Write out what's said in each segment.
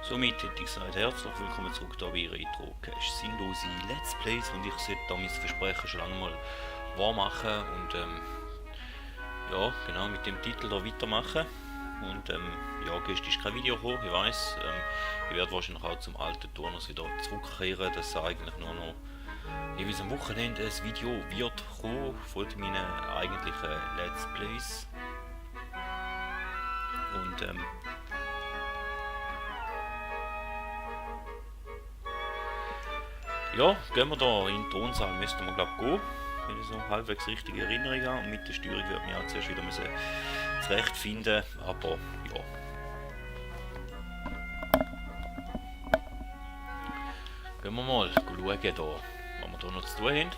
Somit hätte ich gesagt, herzlich willkommen zurück hier bei Retro Cash sinnlose Let's Plays, und ich sollte da mein Versprechen schon lange mal wahr machen und ja, genau mit dem Titel da weitermachen. Und ja, gestern ist kein Video gekommen, ich weiss. Ich werde wahrscheinlich auch zum alten Turnus wieder zurückkehren, dass eigentlich nur noch jeweils am Wochenende ein Video wird kommen von meinen eigentlichen Let's Plays. Und ja, gehen wir da in den Thronsaal, müssten wir glaube ich gehen, wenn ich so halbwegs richtige Erinnerung habe. Und mit der Steuerung wird mir auch zuerst wieder zurechtfinden, aber ja. Gehen wir mal schauen, da, was wir da noch zu tun haben.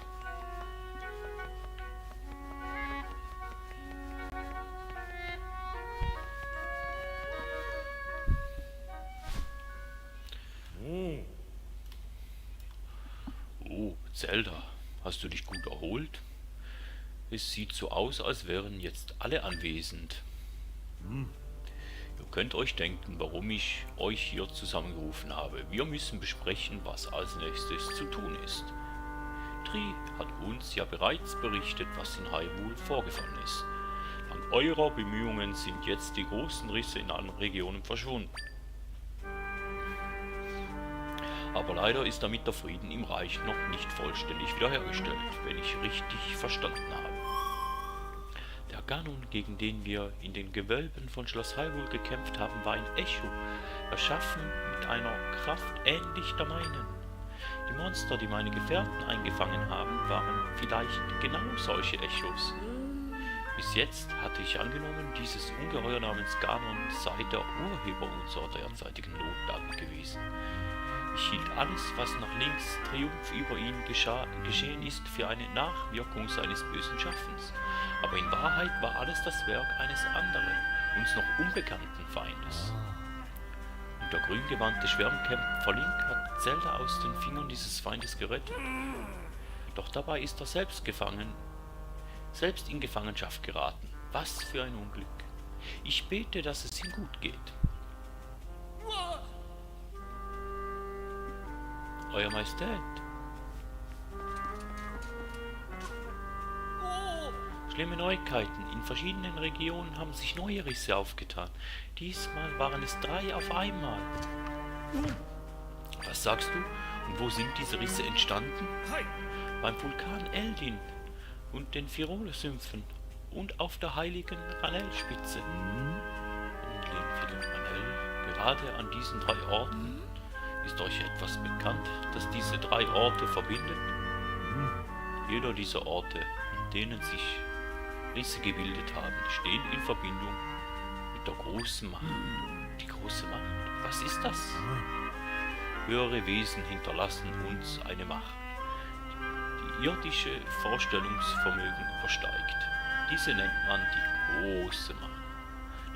Oh, Zelda, hast du dich gut erholt? Es sieht so aus, als wären jetzt alle anwesend. Ihr könnt euch denken, warum ich euch hier zusammengerufen habe. Wir müssen besprechen, was als nächstes zu tun ist. Tri hat uns ja bereits berichtet, was in Hyrule vorgefallen ist. Dank eurer Bemühungen sind jetzt die großen Risse in allen Regionen verschwunden. Aber leider ist damit der Frieden im Reich noch nicht vollständig wiederhergestellt, wenn ich richtig verstanden habe. Der Ganon, gegen den wir in den Gewölben von Schloss Hyrule gekämpft haben, war ein Echo, erschaffen mit einer Kraft ähnlich der meinen. Die Monster, die meine Gefährten eingefangen haben, waren vielleicht genau solche Echos. Bis jetzt hatte ich angenommen, dieses Ungeheuer namens Ganon sei der Urheber unserer derzeitigen Notlage gewesen. Ich hielt alles, was nach links Triumph über ihn geschehen ist, für eine Nachwirkung seines bösen Schaffens. Aber in Wahrheit war alles das Werk eines anderen, uns noch unbekannten Feindes. Und der grüngewandte Schwärmkämpfer Link hat Zelda aus den Fingern dieses Feindes gerettet. Doch dabei ist er selbst in Gefangenschaft geraten. Was für ein Unglück. Ich bete, dass es ihm gut geht. Euer Majestät. Schlimme Neuigkeiten. In verschiedenen Regionen haben sich neue Risse aufgetan. Diesmal waren es 3 auf einmal. Was sagst du? Und wo sind diese Risse entstanden? Beim Vulkan Eldin und den Firole-Sümpfen und auf der heiligen Ranell-Spitze. Gerade an diesen 3 Orten. Ist euch etwas bekannt, das diese 3 Orte verbindet? Jeder dieser Orte, in denen sich Risse gebildet haben, stehen in Verbindung mit der großen Macht. Die große Macht? Was ist das? Höhere Wesen hinterlassen uns eine Macht, die irdische Vorstellungsvermögen übersteigt. Diese nennt man die große Macht.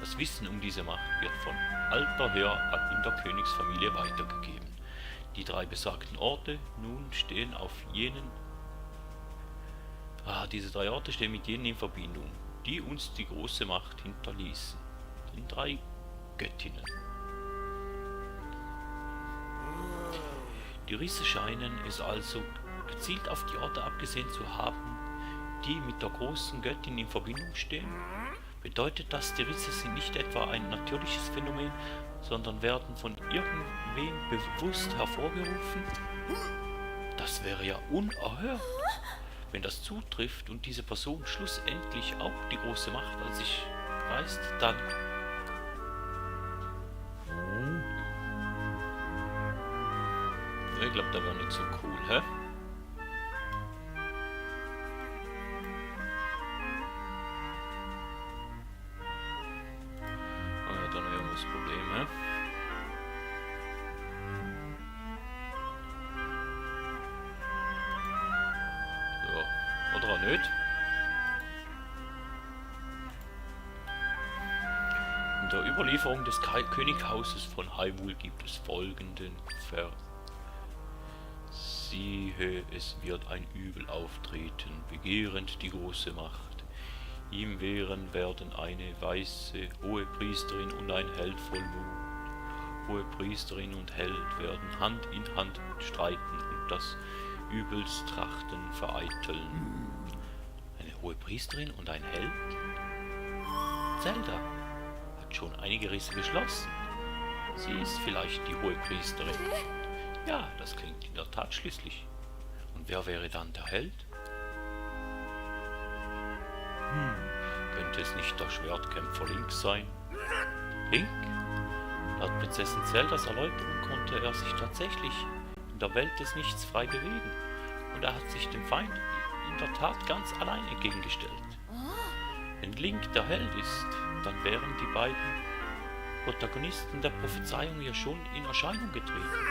Das Wissen um diese Macht wird von alter her in der Königsfamilie weitergegeben. Die 3 besagten Orte nun stehen auf jenen... diese 3 Orte stehen mit jenen in Verbindung, die uns die große Macht hinterließen. Den 3 Göttinnen. Die Risse scheinen es also gezielt auf die Orte abgesehen zu haben, die mit der großen Göttin in Verbindung stehen. Bedeutet das, die Risse sind nicht etwa ein natürliches Phänomen, sondern werden von irgendwem bewusst hervorgerufen? Das wäre ja unerhört. Wenn das zutrifft und diese Person schlussendlich auch die große Macht an sich reißt, dann... Ich glaube, das wäre nicht so cool, hä? Problem, hä? Ja, oder auch nicht? In der Überlieferung des Könighauses von Hyrule gibt es folgenden Vers. Siehe, es wird ein Übel auftreten, begehrend die große Macht. Ihm wehren werden eine weiße hohe Priesterin und ein Held voll Mut. Hohepriesterin und Held werden Hand in Hand streiten und das übelst Trachten vereiteln. Eine Hohepriesterin und ein Held? Zelda hat schon einige Risse geschlossen. Sie ist vielleicht die Hohepriesterin. Ja, das klingt in der Tat schlüssig. Und wer wäre dann der Held? Könnte es nicht der Schwertkämpfer Link sein? Link? Laut Prinzessin Zeldas Erläuterung konnte er sich tatsächlich in der Welt des Nichts frei bewegen. Und er hat sich dem Feind in der Tat ganz allein entgegengestellt. Wenn Link der Held ist, dann wären die beiden Protagonisten der Prophezeiung ja schon in Erscheinung getreten.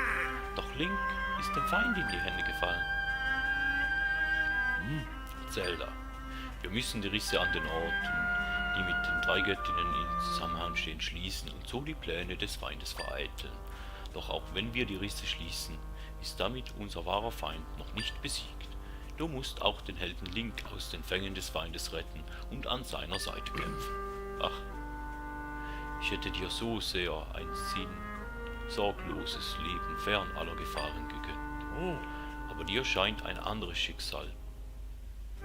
Doch Link ist dem Feind in die Hände gefallen. Zelda, wir müssen die Risse an den Orten, die mit den 3 Göttinnen in Zusammenhang stehen, schließen und so die Pläne des Feindes vereiteln. Doch auch wenn wir die Risse schließen, ist damit unser wahrer Feind noch nicht besiegt. Du musst auch den Helden Link aus den Fängen des Feindes retten und an seiner Seite kämpfen. Ach, ich hätte dir so sehr ein sorgloses Leben fern aller Gefahren gegönnt. Aber dir scheint ein anderes Schicksal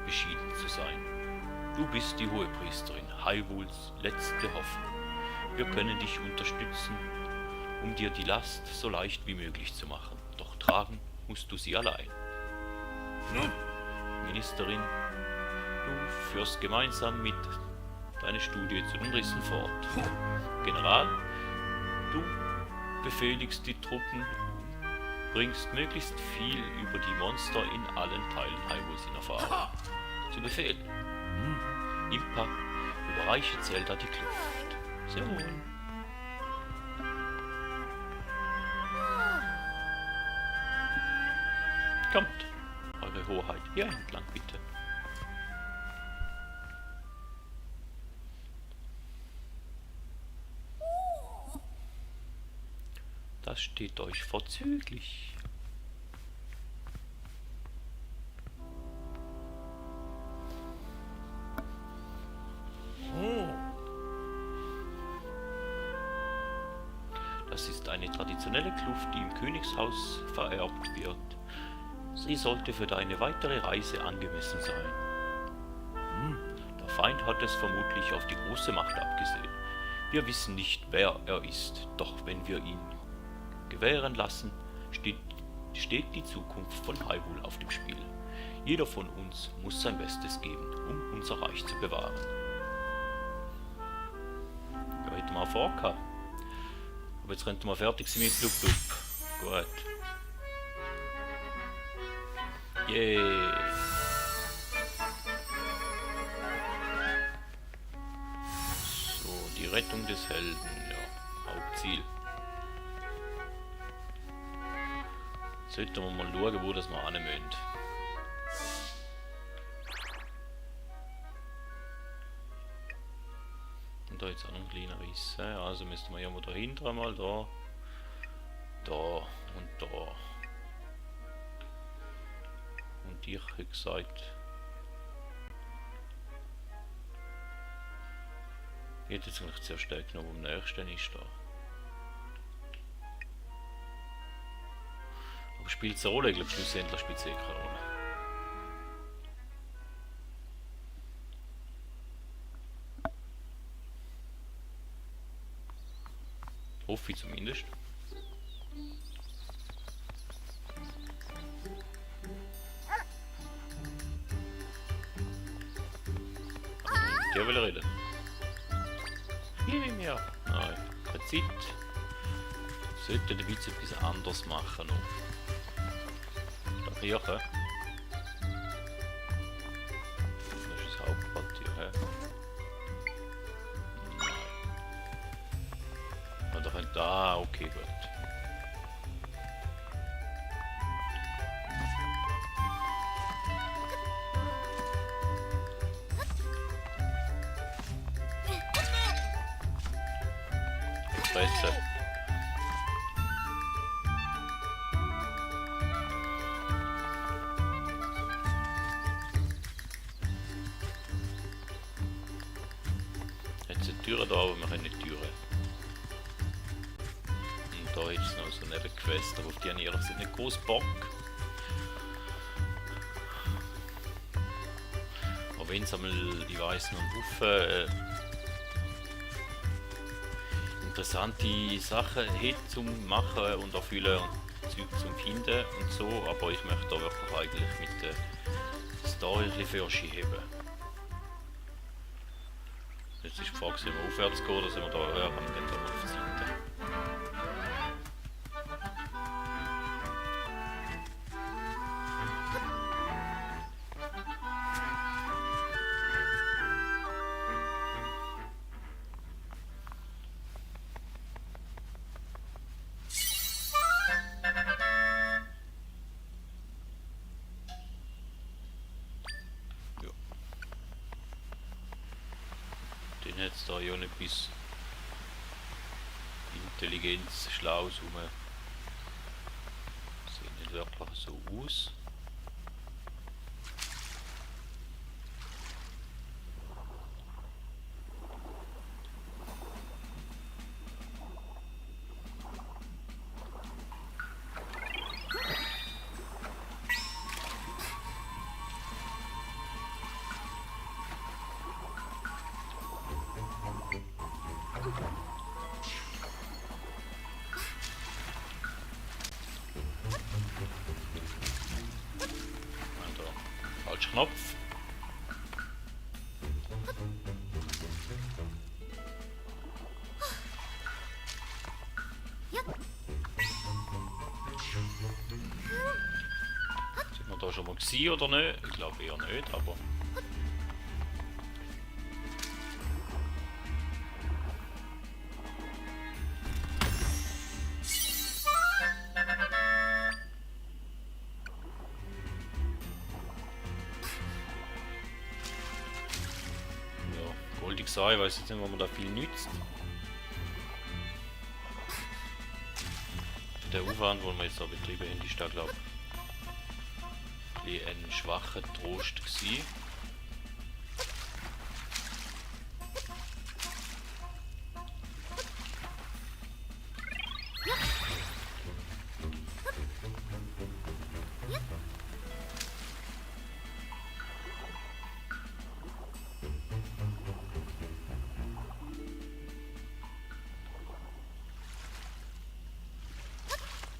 beschieden zu sein. Du bist die Hohepriesterin, Hyrules letzte Hoffnung. Wir können dich unterstützen, um dir die Last so leicht wie möglich zu machen. Doch tragen musst du sie allein. Ministerin, du führst gemeinsam mit deine Studie zu den Rissen fort. General, du befehligst die Truppen, bringst möglichst viel über die Monster in allen Teilen Hyrules in Erfahrung. Zu Befehl. Impa, überreiche Zelda die Kluft. Sehr wohl. Kommt, Eure Hoheit, hier entlang bitte. Das steht euch vorzüglich. Das ist eine traditionelle Kluft, die im Königshaus vererbt wird. Sie sollte für deine weitere Reise angemessen sein. Der Feind hat es vermutlich auf die große Macht abgesehen. Wir wissen nicht, wer er ist, doch wenn wir ihn gewähren lassen, steht die Zukunft von Hyrule auf dem Spiel. Jeder von uns muss sein Bestes geben, um unser Reich zu bewahren. Ja, hätte mal vorgehabt. Aber jetzt könnten wir fertig sein mit Blub Blub. Gut. Yay. So, die Rettung des Helden, ja, Hauptziel. Sollten wir mal schauen, wo das wir hin müssen. Und da jetzt auch noch ein kleiner Riss. Also müssten wir ja mal dahinter mal da. Da und da. Und ich habe gesagt, ich hätte jetzt eigentlich zuerst den genommen, am nächsten ist da. Aber spielt es eine Rolle? Ich glaube schlussendlich spielt es keine Rolle. Hoffe ich zumindest. Der will reden. Gib ihm her. Nein, keine Zeit. Sollte der Witz etwas anderes machen noch. Da Kirche. Das ist das Hauptquartier, hä? Nein. Da könnte. Ah, okay, gut. Fresse. Jetzt eine Tür da, aber wir können nicht Türen. da jetzt noch so eine Nebenquest, aber auf die habe ich ehrlich gesagt nicht groß Bock. Auch wenn es einmal, ich weiss, noch ein Haufen interessante Sachen hat zum Machen und erfüllen und Zeug zum Finden und so, aber ich möchte da wirklich eigentlich mit der Story ein bisschen vorschieben. Jetzt ist die Frage, ob wir aufwärts gehen oder sind wir da höher und dann da auf die Seite. Den hat es da ja nicht bis Intelligenz, Schlaus rum. Sieht nicht wirklich so aus. Falscher Knopf. Sind wir da schon mal gewesen oder nicht? Ich glaube eher nicht, aber... Goldig sei, ich weiß jetzt nicht, ob man da viel nützt. Der Aufwand, den wir jetzt da betrieben haben, ist da, glaube ich, ein schwacher Trost gewesen.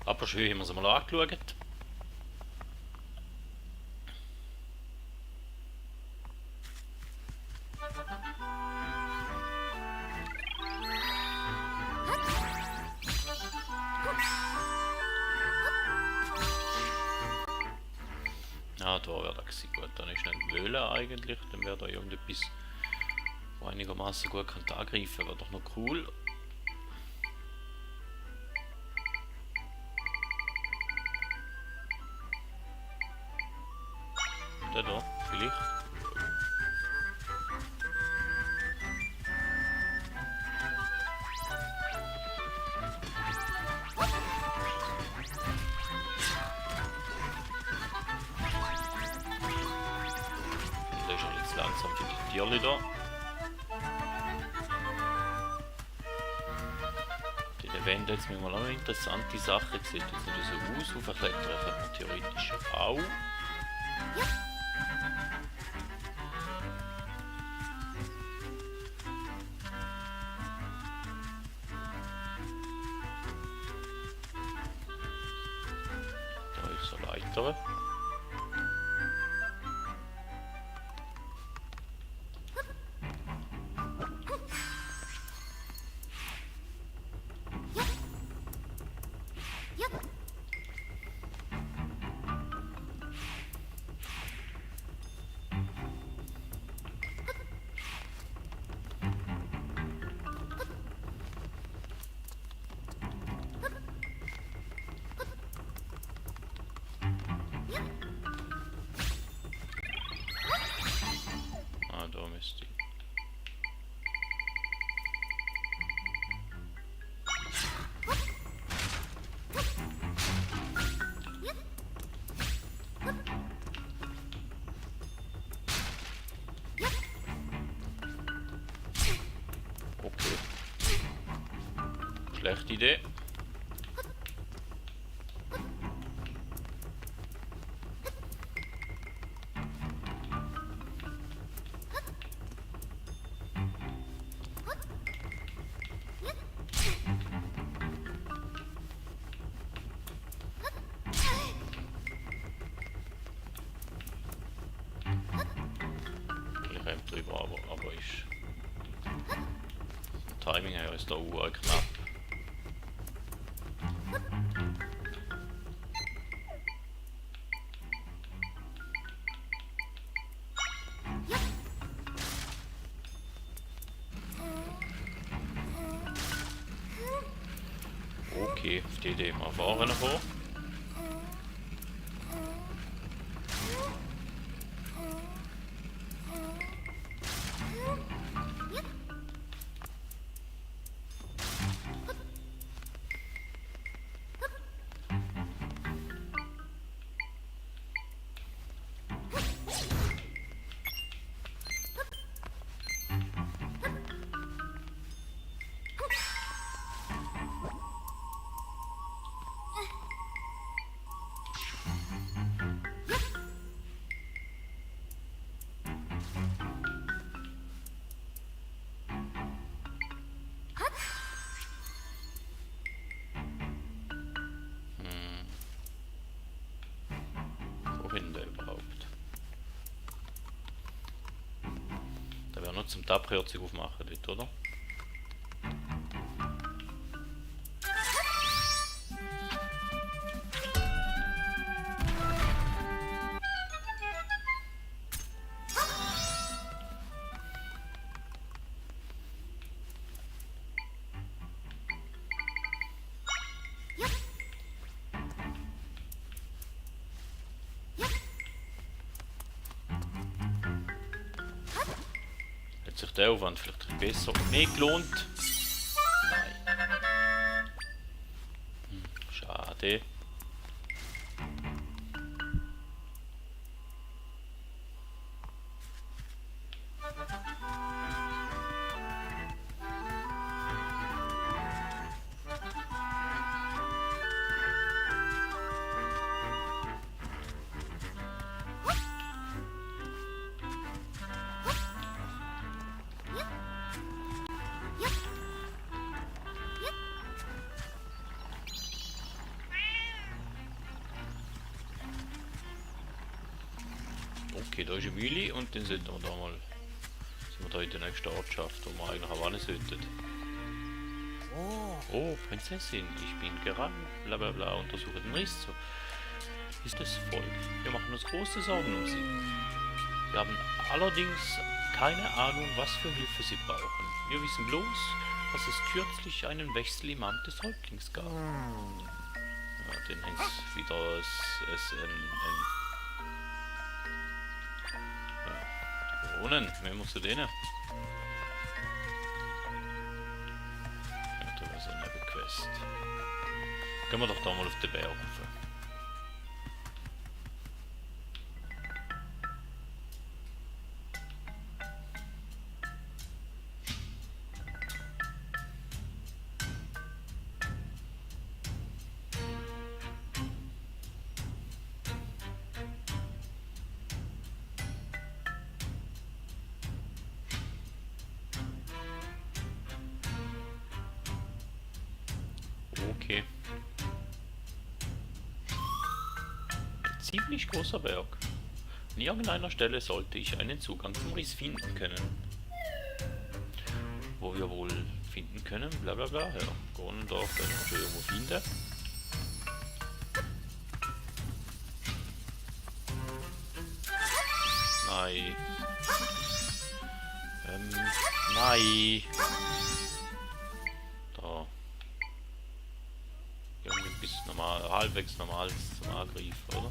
Aber schön haben wir es mal angeschaut. Ah, da wäre das gewesen. Gut, dann ist nicht Höhle eigentlich. Dann wäre da irgendetwas, wo einigermaßen gut kann angreifen kann. Wäre doch noch cool. Da, vielleicht. Da ist er jetzt langsam für die Tierli da. Die Wände jetzt mal auch eine interessante Sache. Sieht jetzt nicht so aus. Aufklettern kann man theoretisch auch. Da ist eine Leiter. Da müsste ich. Okay. Schlechte Idee. Timing her ist der knapp. Okay, auf die Idee mal fahren vor. Wohin der überhaupt? Da wäre noch zum Tab-Herzig aufmachen, dort, oder? Hat sich der Aufwand vielleicht ein bisschen besser mehr gelohnt? Nein. Schade. Okay, da ist eine Mühle und dann sollten wir da mal, sind wir da in der nächsten Ortschaft, wo wir eigentlich auch hin sollten. Oh, Prinzessin, ich bin gerannt, bla bla bla, untersuche den Riss. So ist das Volk. Wir machen uns große Sorgen um sie. Wir haben allerdings keine Ahnung, was für Hilfe sie brauchen. Wir wissen bloß, dass es kürzlich einen Wechsel im Amt des Häuptlings gab. Ja, den ist wieder Wohnen, wenn wir zu denen. Ja, da wäre so eine Nebenquest. Gehen wir doch da mal auf den Berg rauf. Okay. Ein ziemlich großer Berg. An irgendeiner Stelle sollte ich einen Zugang zum Riss finden können. Wo wir wohl finden können, bla bla bla. Ja, Gornendorf werden wir schon irgendwo finden. Nein. Nein. Da. Irgendwie bis normal, halbwegs normal zum Angriff, oder?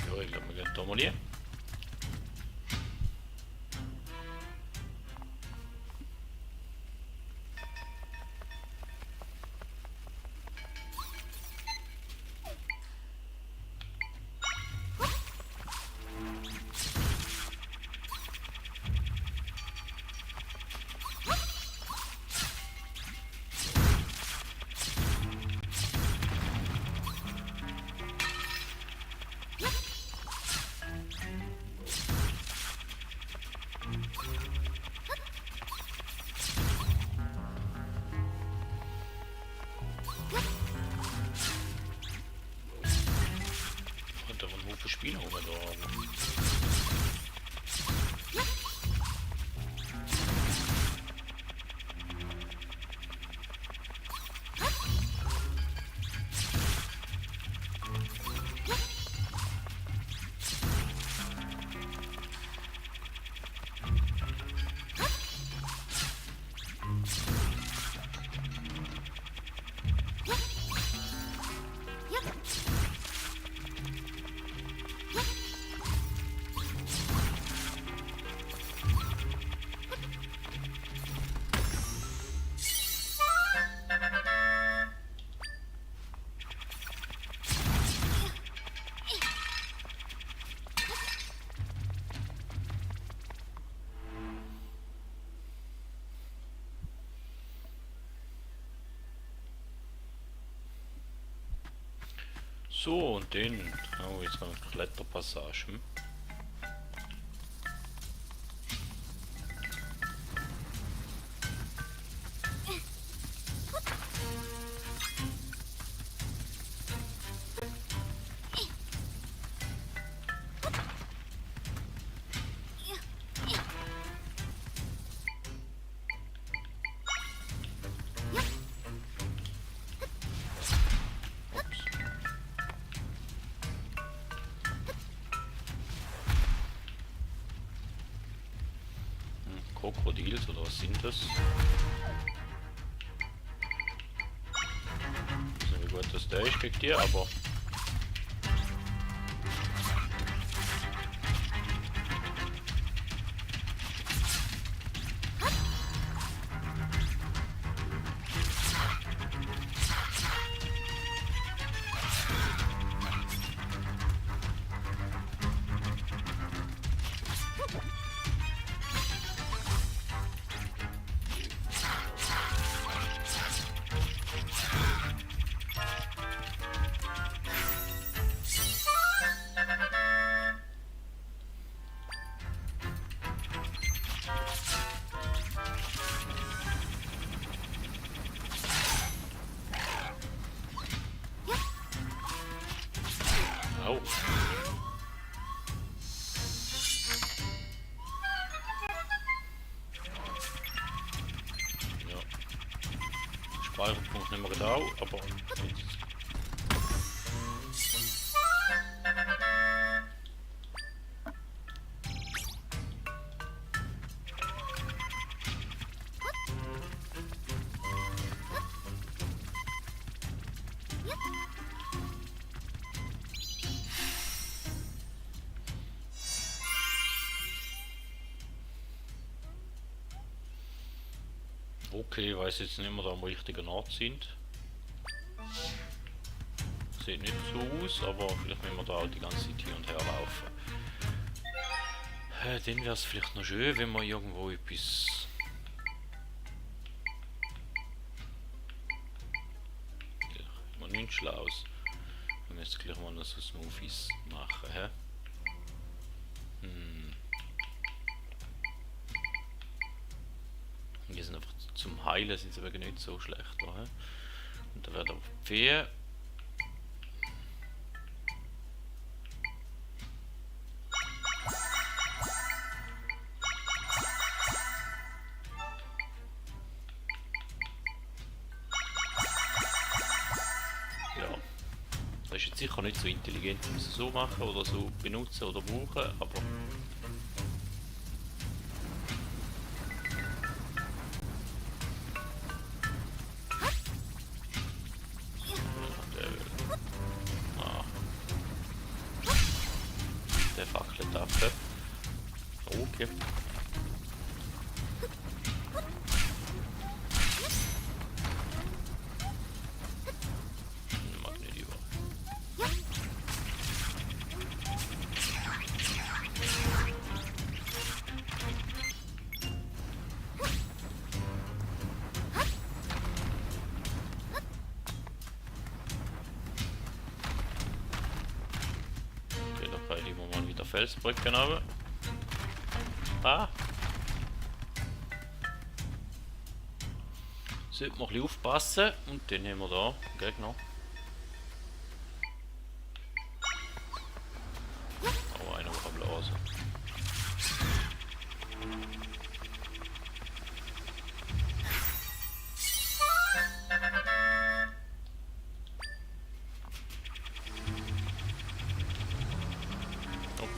Ja, ich glaube, wir gehen da mal hier. einfach einen Haufen Spieler rum da. So, und den. Oh, jetzt noch eine Kletterpassage. Hm? Krokodils oder was sind das? Ich weiß nicht, wie gut das der ist gegen die, aber. Oh. Ja. Speicherpunkt nicht mehr da, aber. Okay, ich weiß jetzt nicht mehr, da am richtigen Ort sind. Sieht nicht so aus, aber vielleicht müssen wir da auch die ganze Zeit hin und her laufen. Dann wäre es vielleicht noch schön, wenn wir irgendwo etwas... Ja, man nichts Schlaues. Wir müssen gleich mal noch so Smoothies machen, hä? Die sind einfach zum Heilen sind sie aber nicht so schlecht. Oder? Und da wäre der Vieh. Ja. Das ist jetzt sicher nicht so intelligent, um es so machen oder so benutzen oder brauchen, aber. Der fackelt ab. Okay. Mag nicht über. Okay, da kann ich mal wieder Felsbrücken haben. Ah! Sollte man ein bisschen aufpassen und dann haben wir da Gegner.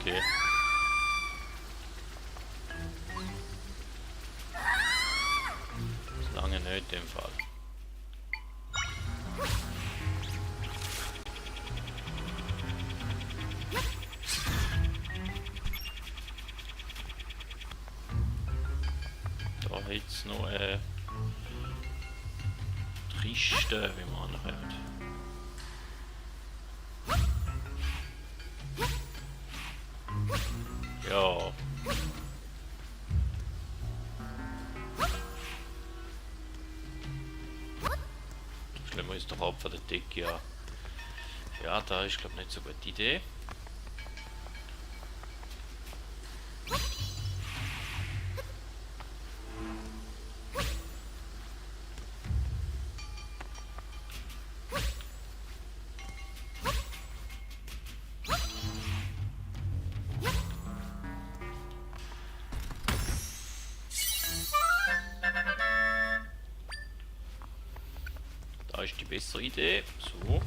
Okay. Das lange nicht in dem Fall. Da jetzt noch Triste, wie man anhört. Ja. Stellen wir uns doch ab von der Decke, ja. Ja, da ist glaube ich nicht so eine gute Idee. Da ist die bessere Idee. So.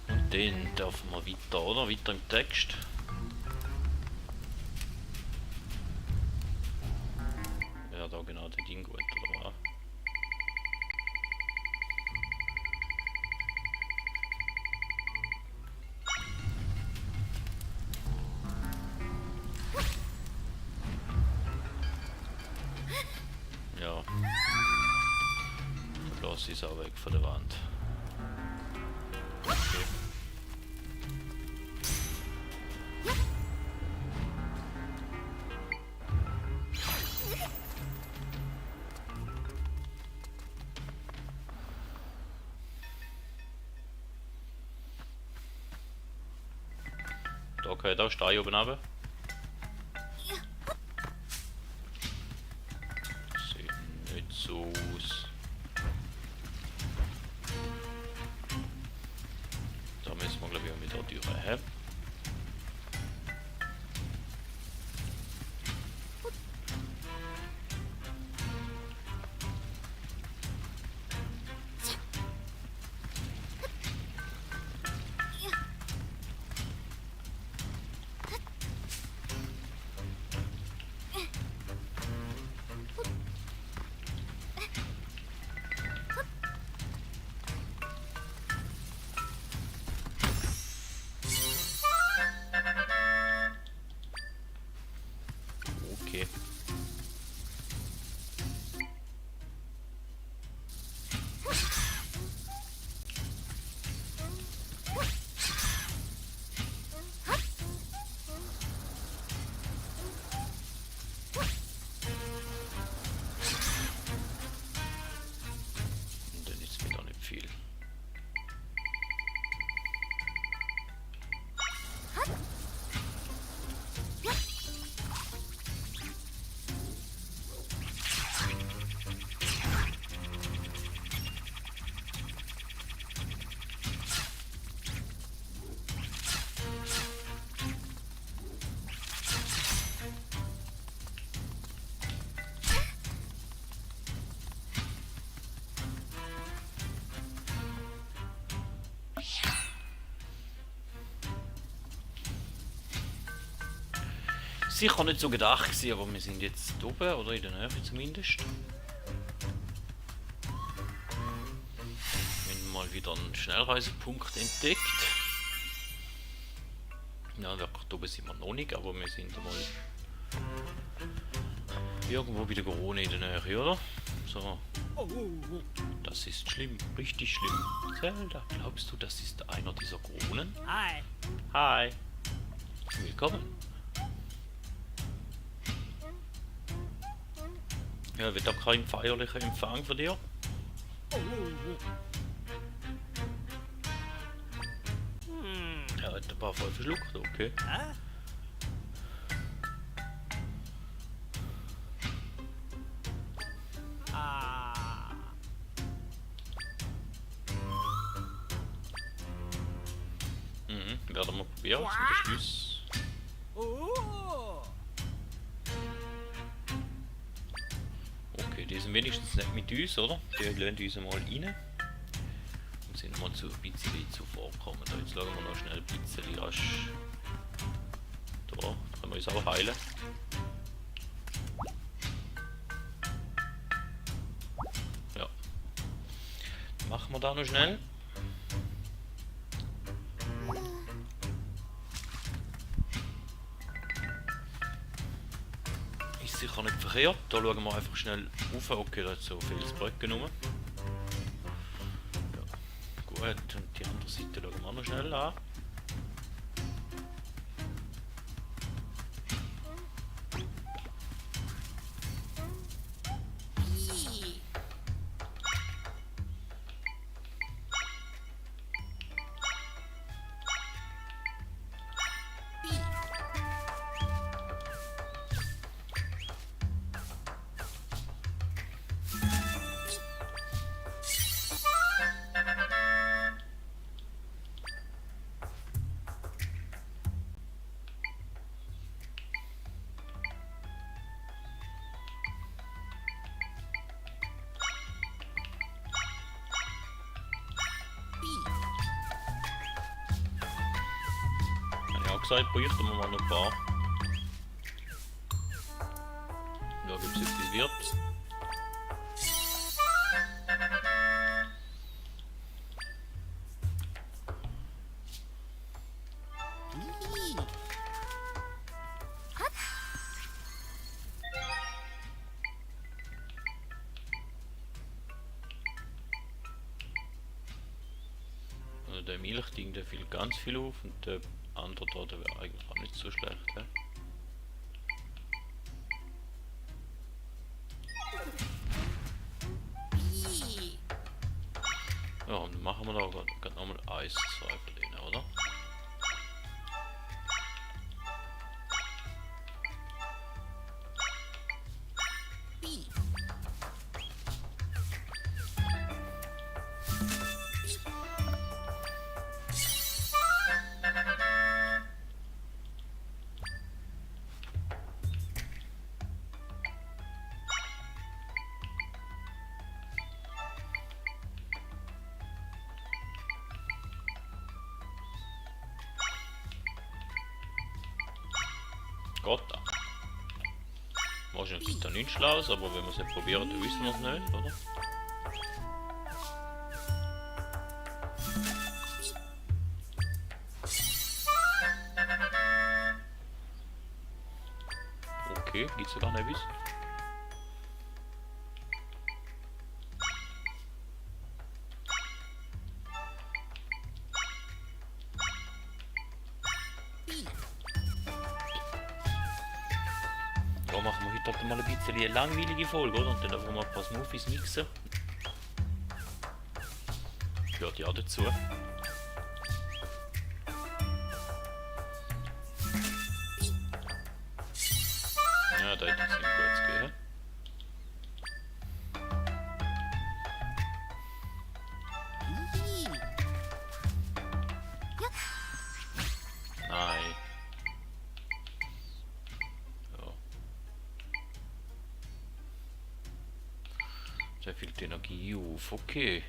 Und den dürfen wir weiter, oder? Weiter im Text. Ja, da genau der Ding gut, oder was? Ja. Der Glas ist auch weg von der Wand. Okay. Da kann ich auch Stein oben runter. Sieht nicht so aus. Da müssen wir glaube ich auch mit der Tür her. Okay. Und dann ist wieder nicht viel. Sicher nicht so gedacht gewesen, aber wir sind jetzt oben, oder in der Nähe zumindest. Wir haben mal wieder einen Schnellreisepunkt entdeckt. Ja, dort oben sind wir noch nicht, aber wir sind mal irgendwo bei der Krone in der Nähe, oder? So. Das ist schlimm, richtig schlimm. Zelda, glaubst du, das ist einer dieser Kronen? Hi. Hi. Willkommen. Ja, wird da kein feierlicher Empfang von dir? Er hat ein paar voll verschluckt, okay. Werden wir probieren, zum Beschluss. Okay, die sind wenigstens nicht mit uns, oder? Die lassen uns mal rein. Und sind wir zu ein bisschen zuvorkommend. Jetzt schauen wir noch schnell ein bisschen rasch. Da können wir uns auch heilen. Ja. Machen wir da noch schnell. Ist sicher nicht verkehrt. Da schauen wir einfach schnell rauf. Okay, da hat so viele Brücken rum. Ja. Gut, und die andere Seite schauen wir auch noch schnell an. Gesagt, bräuchten wir mal noch ein paar. Ja, gibt es etwas wird. Also der Milchding, der fiel ganz viel auf und der andere da, der wäre eigentlich auch nicht so schlecht. He? Ja, und dann machen wir da gerade nochmal 1, 2 von denen, oder? Gott da. Wahrscheinlich gibt es da nichts Schlaues, aber wenn wir es nicht probieren, dann wissen wir es nicht, oder? Okay, gibt es sogar noch etwas? Ja, machen wir heute halt mal ein bisschen eine langweilige Folge, oder? Und dann einfach mal ein paar Smoothies mixen. Gehört ja auch dazu. Ja, da hätte es ihm gut gehen. Nein. Ja. Sehr viel Energie auf, okay.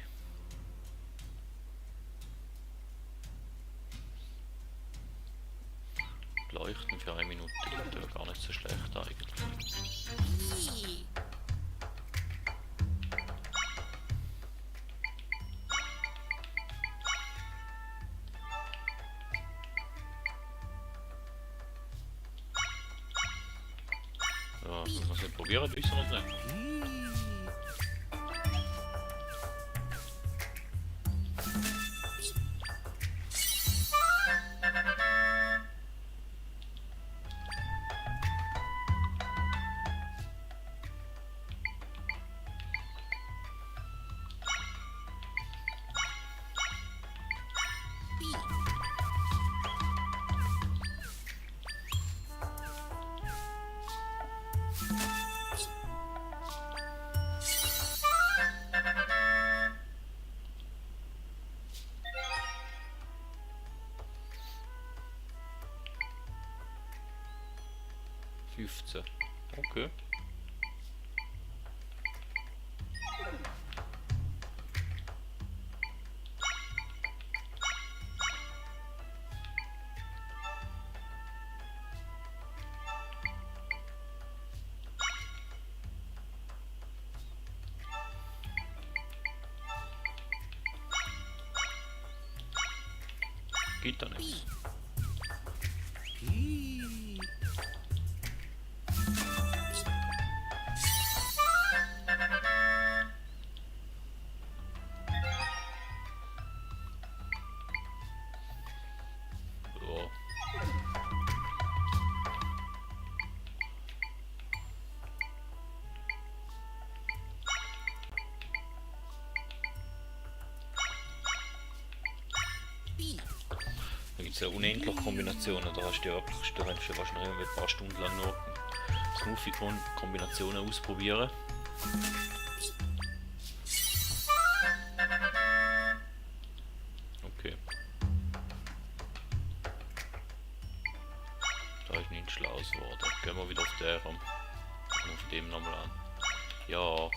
Leuchten für 1 Minute klingt ja gar nicht so schlecht eigentlich. Ja, wenn wir es nicht probieren, wissen wir es nicht. Okay. Geht da nichts. So. Da gibt es ja unendlich Kombinationen, da hast du ja wirklich, da kannst du ja wahrscheinlich ein paar Stunden lang nur Smoothie-Kombinationen ausprobieren. Okay. Da ist nicht schlau geworden. Gehen wir wieder auf den rum. Auf dem nochmal an. Ja.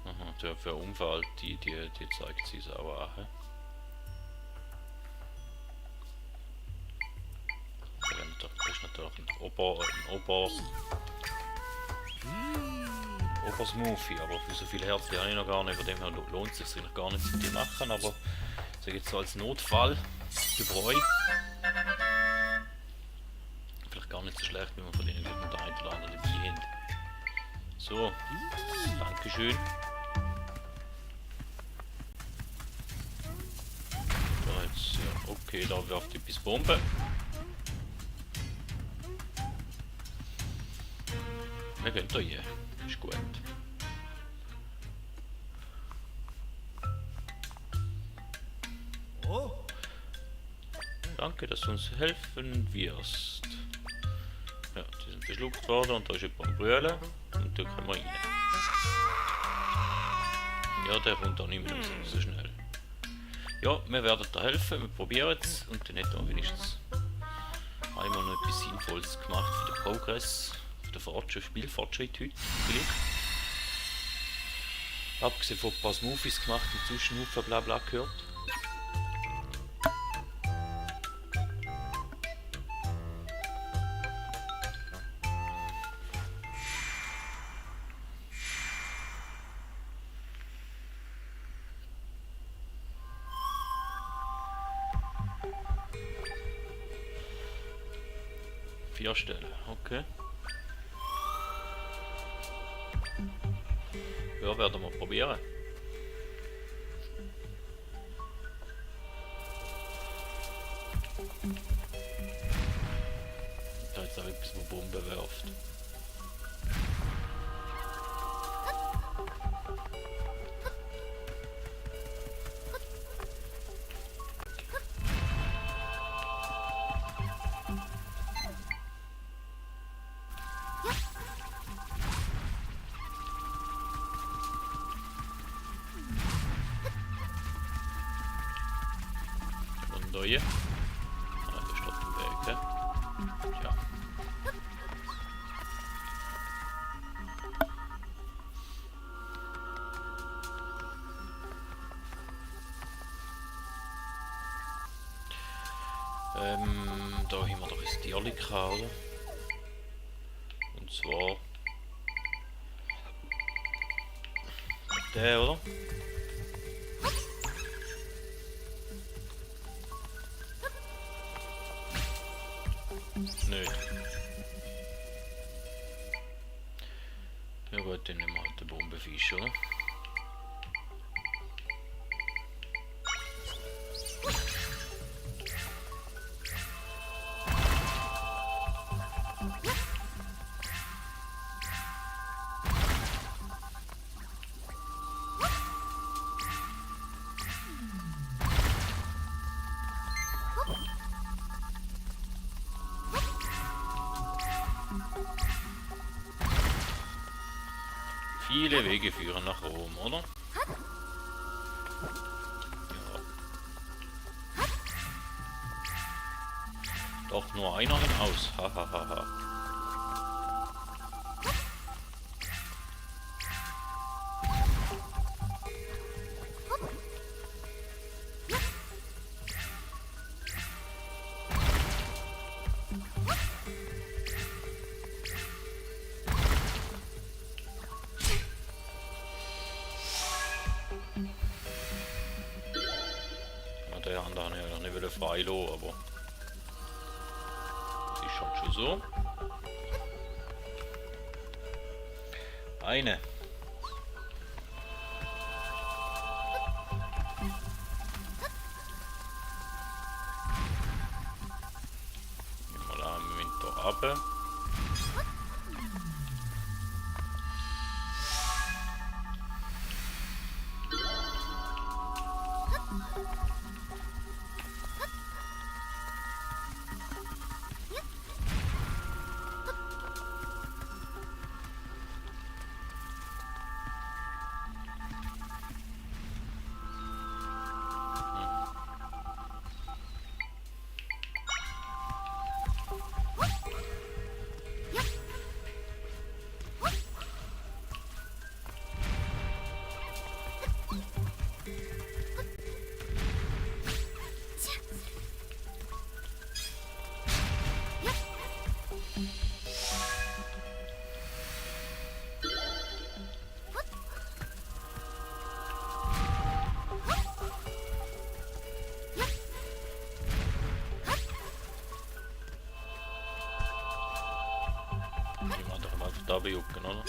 Aha, für Unfall, die zeigt sie es aber auch. Das ist natürlich ein Ober-Smoothie, aber für so viele Herzen habe ich noch gar nicht, von dem her lohnt es sich gar nicht zu die machen, aber so jetzt so als Notfallgebräu. Vielleicht gar nicht so schlecht, wenn man von denen den einen oder anderen dabei haben. So, Dankeschön. Da jetzt, ja, okay, da wirft etwas Bombe. Wir gehen da hier, ist gut. Danke, dass du uns helfen wirst. Ja, die sind verschluckt worden und da ist jemand am Brüllen und da können wir rein. Ja, der kommt auch nicht mehr so schnell. Ja, wir werden da helfen, wir probieren es und dann hätten wir wenigstens einmal noch etwas Sinnvolles gemacht für den Progress, für den Spielfortschritt heute. Abgesehen von ein paar Smoothies gemacht und Zuschnupfen bla bla gehört. Vier Stellen, okay. Ja, werden wir probieren. Da jetzt auch etwas, wo Bombe wirft. Neue. Ah, da steht im Weg, ja. Tja. Da haben wir doch ein Stierlika, oder? Und zwar der, oder? Nicht. Ja gut, dann nehmen wir halt den Bombenfisch, oder? Viele Wege führen nach Rom, oder? Ja. Doch nur einer hinaus. Hahaha. Der andere hat ja nicht wieder freilo, aber das ist schon so. Eine. Mal am Winter ab. Da bejucken, oder? Okay.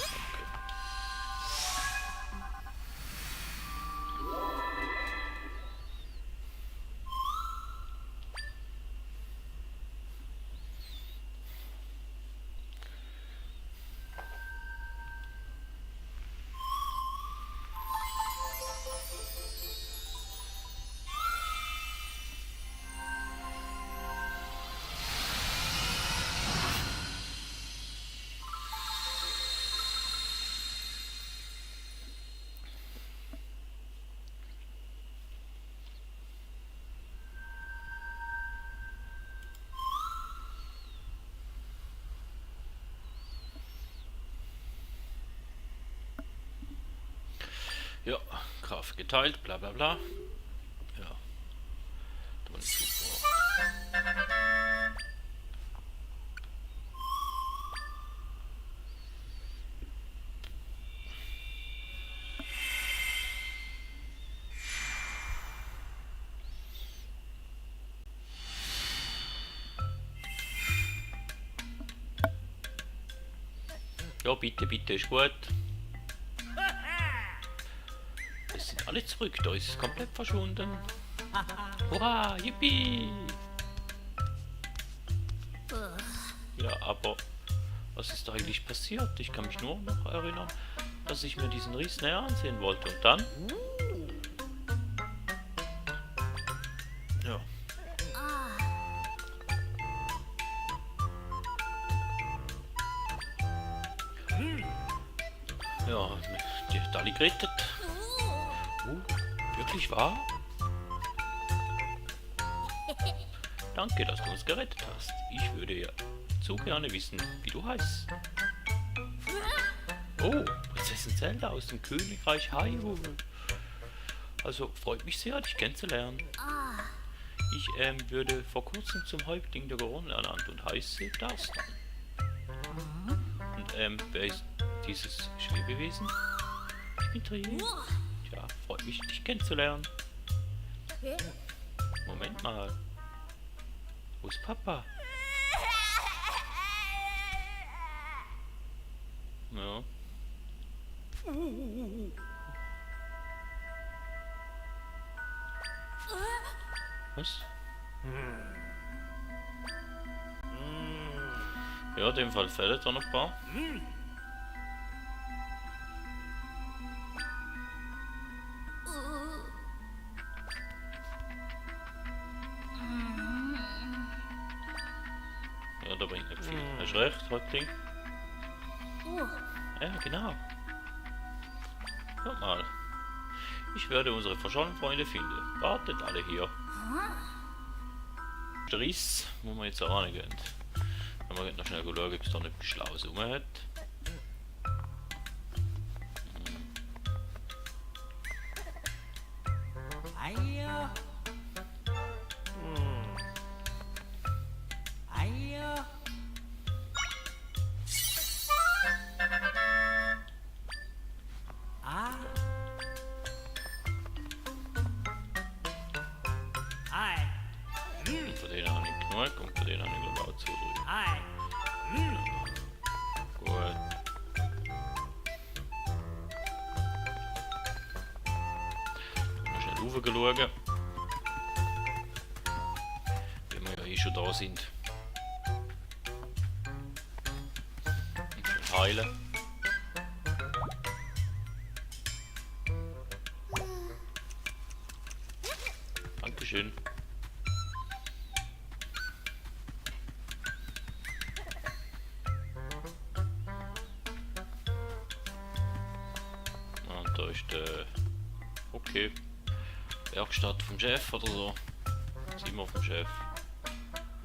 Ja, Kraft geteilt, bla bla bla. Ja. Dann ist super. Ja, bitte, bitte, ist gut. Es sind alle zurück, da ist es komplett verschwunden. Hurra, yippie! Ja, aber was ist da eigentlich passiert? Ich kann mich nur noch erinnern, dass ich mir diesen Ries näher ansehen wollte. Und dann? Ja. Ja, die hat alle gerettet. Wirklich wahr? Danke, dass du uns gerettet hast. Ich würde ja so gerne wissen, wie du heißt. Oh, Prinzessin Zelda aus dem Königreich Hyrule. Also, freut mich sehr, dich kennenzulernen. Ich würde vor kurzem zum Häuptling der Goronen ernannt und heiße Darstan. Und wer ist dieses Schwebewesen? Ich bin Trier. Ja, freut mich, dich kennenzulernen. Moment mal. Wo ist Papa? Ja. Was? Ja, in dem Fall fällt da noch ein paar. Ja, da bringt nicht viel. Hast recht, Häuptling. Ja, genau. Hört mal. Ich werde unsere verschollenen Freunde finden. Wartet alle hier. Stress, wo wir jetzt auch reingehen. Wenn wir noch schnell schauen, ob es da nicht Schlaues rum hat. Von denen habe ich genug und von denen habe ich glaube auch zu drüben. Gut. Mal schnell raufschauen. Wenn wir ja eh schon da sind. Und schnell heilen. Dankeschön. Und da ist der... Okay. Werkstatt vom Chef oder so. Zimmer vom Chef.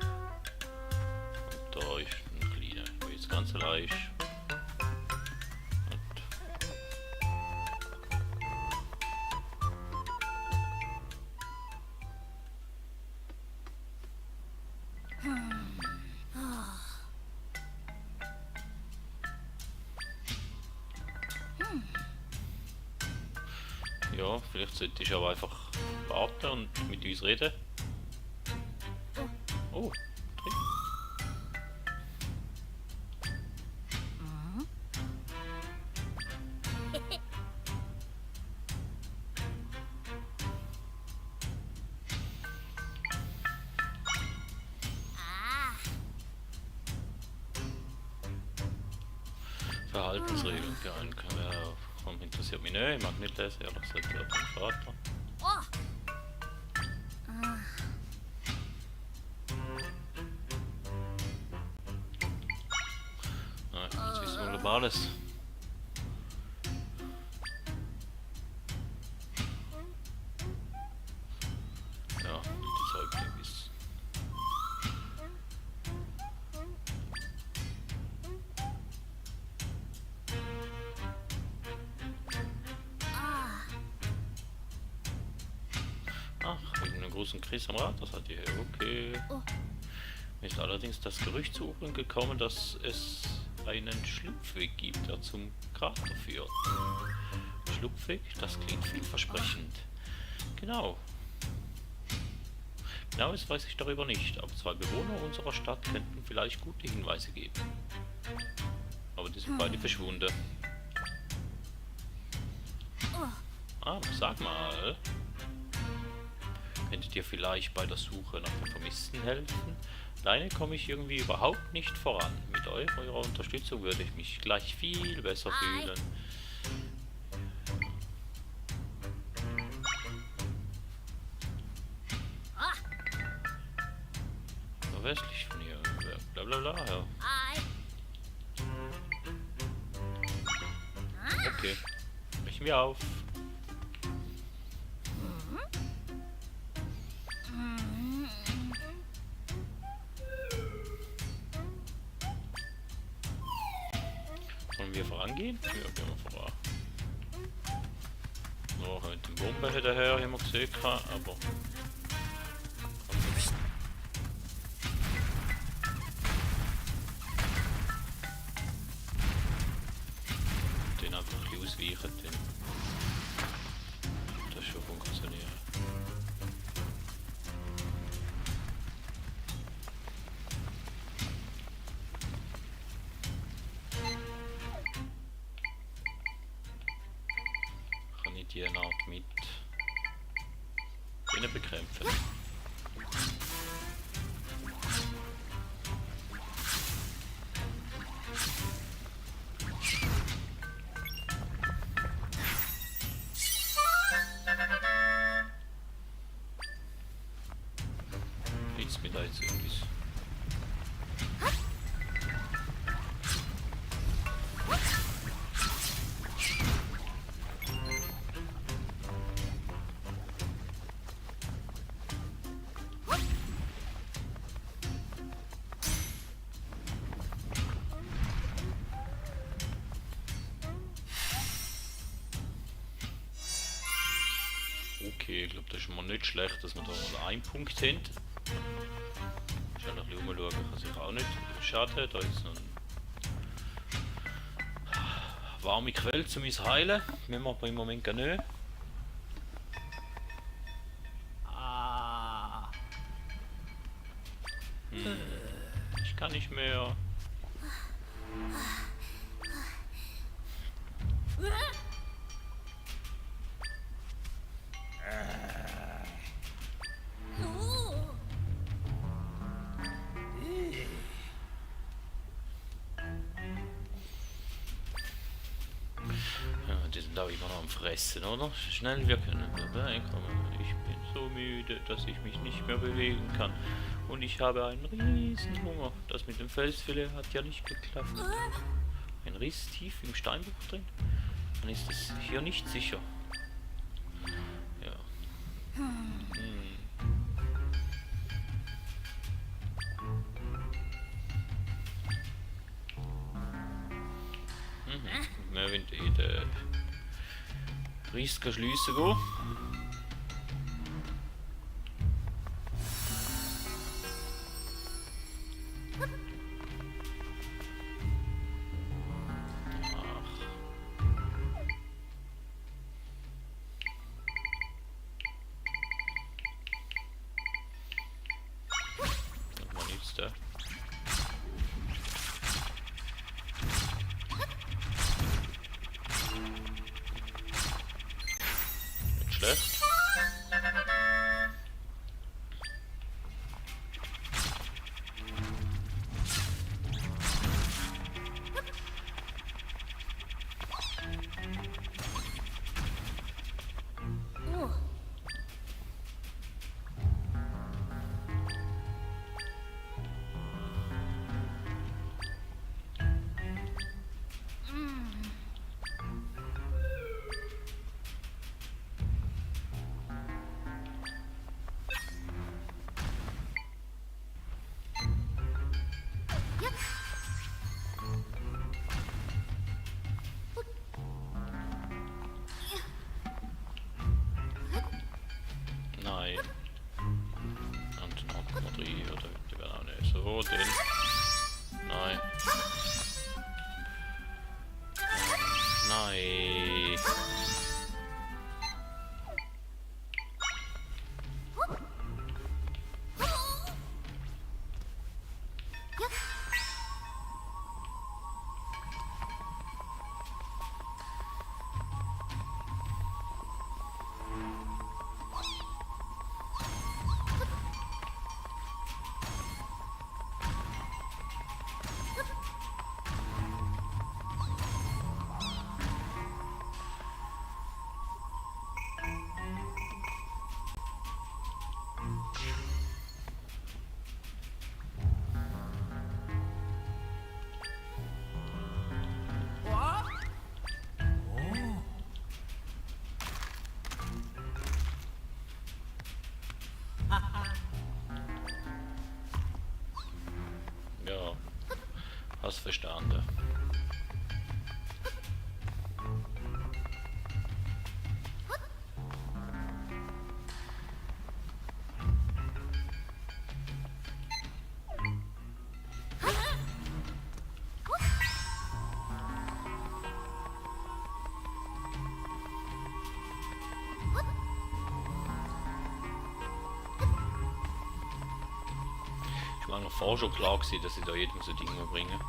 Und da ist ein kleiner, wo jetzt ganz allein ist. Und ja, vielleicht sollte ich aber einfach warten und mit uns reden. Oh, drin. Verhaltensregeln, ja, interessiert mich nicht, ich mag nicht lesen, ehrlich gesagt, ja, mein Vater. Nein, jetzt wissen wir glaube alles. Ja, die Säugling ist... Ach, wegen einem großen Krieg am Rad, das hat die okay. Mir ist allerdings das Gerücht zu Ohren gekommen, dass es einen Schlupfweg gibt, der zum Krater führt. Schlupfweg, das klingt vielversprechend. Genau. Genaues weiß ich darüber nicht, aber zwei Bewohner unserer Stadt könnten vielleicht gute Hinweise geben. Aber die sind beide verschwunden. Ah, sag mal. Könntet ihr vielleicht bei der Suche nach den Vermissten helfen? Alleine komme ich irgendwie überhaupt nicht voran. Mit eurer Unterstützung würde ich mich gleich viel besser fühlen. Westlich von hier. Blablabla, ja. Okay. Brechen wir auf. Wollen wir vorangehen? Ja, gehen wir voran. Noch mit dem Bomber hinterher, haben wir gesehen, aber... Den einfach ein bisschen ausweichen, das schon funktioniert. Kann ich die Art mit denen bekämpfen? Nichts mit jetzt irgendwas. Ich glaube, das ist mal nicht schlecht, dass wir da mal einen Punkt sind. Ich kann noch ein bisschen umschauen, kann sich auch nicht schaden. Da ist noch eine warme Quelle zum uns heilen. Müssen wir aber im Moment gar nicht. Ich kann nicht mehr. Ja, die sind auch immer noch am Fressen, oder? Schnell, wir können vorbeikommen. Ich bin so müde, dass ich mich nicht mehr bewegen kann. Und ich habe einen riesen Hunger. Das mit dem Felsfilet hat ja nicht geklappt. Ein Riss tief im Steinbruch drin? Dann ist es hier nicht sicher. Ja. Wir wollen in den Riss schliessen gehen. Nicht schlecht. Nein. Und noch mal drei oder die werden auch nicht so, den. Nein. Nein. Ja, hast verstanden. Ich war noch vorher schon klar gewesen, dass ich da jedem so Dinge bringe.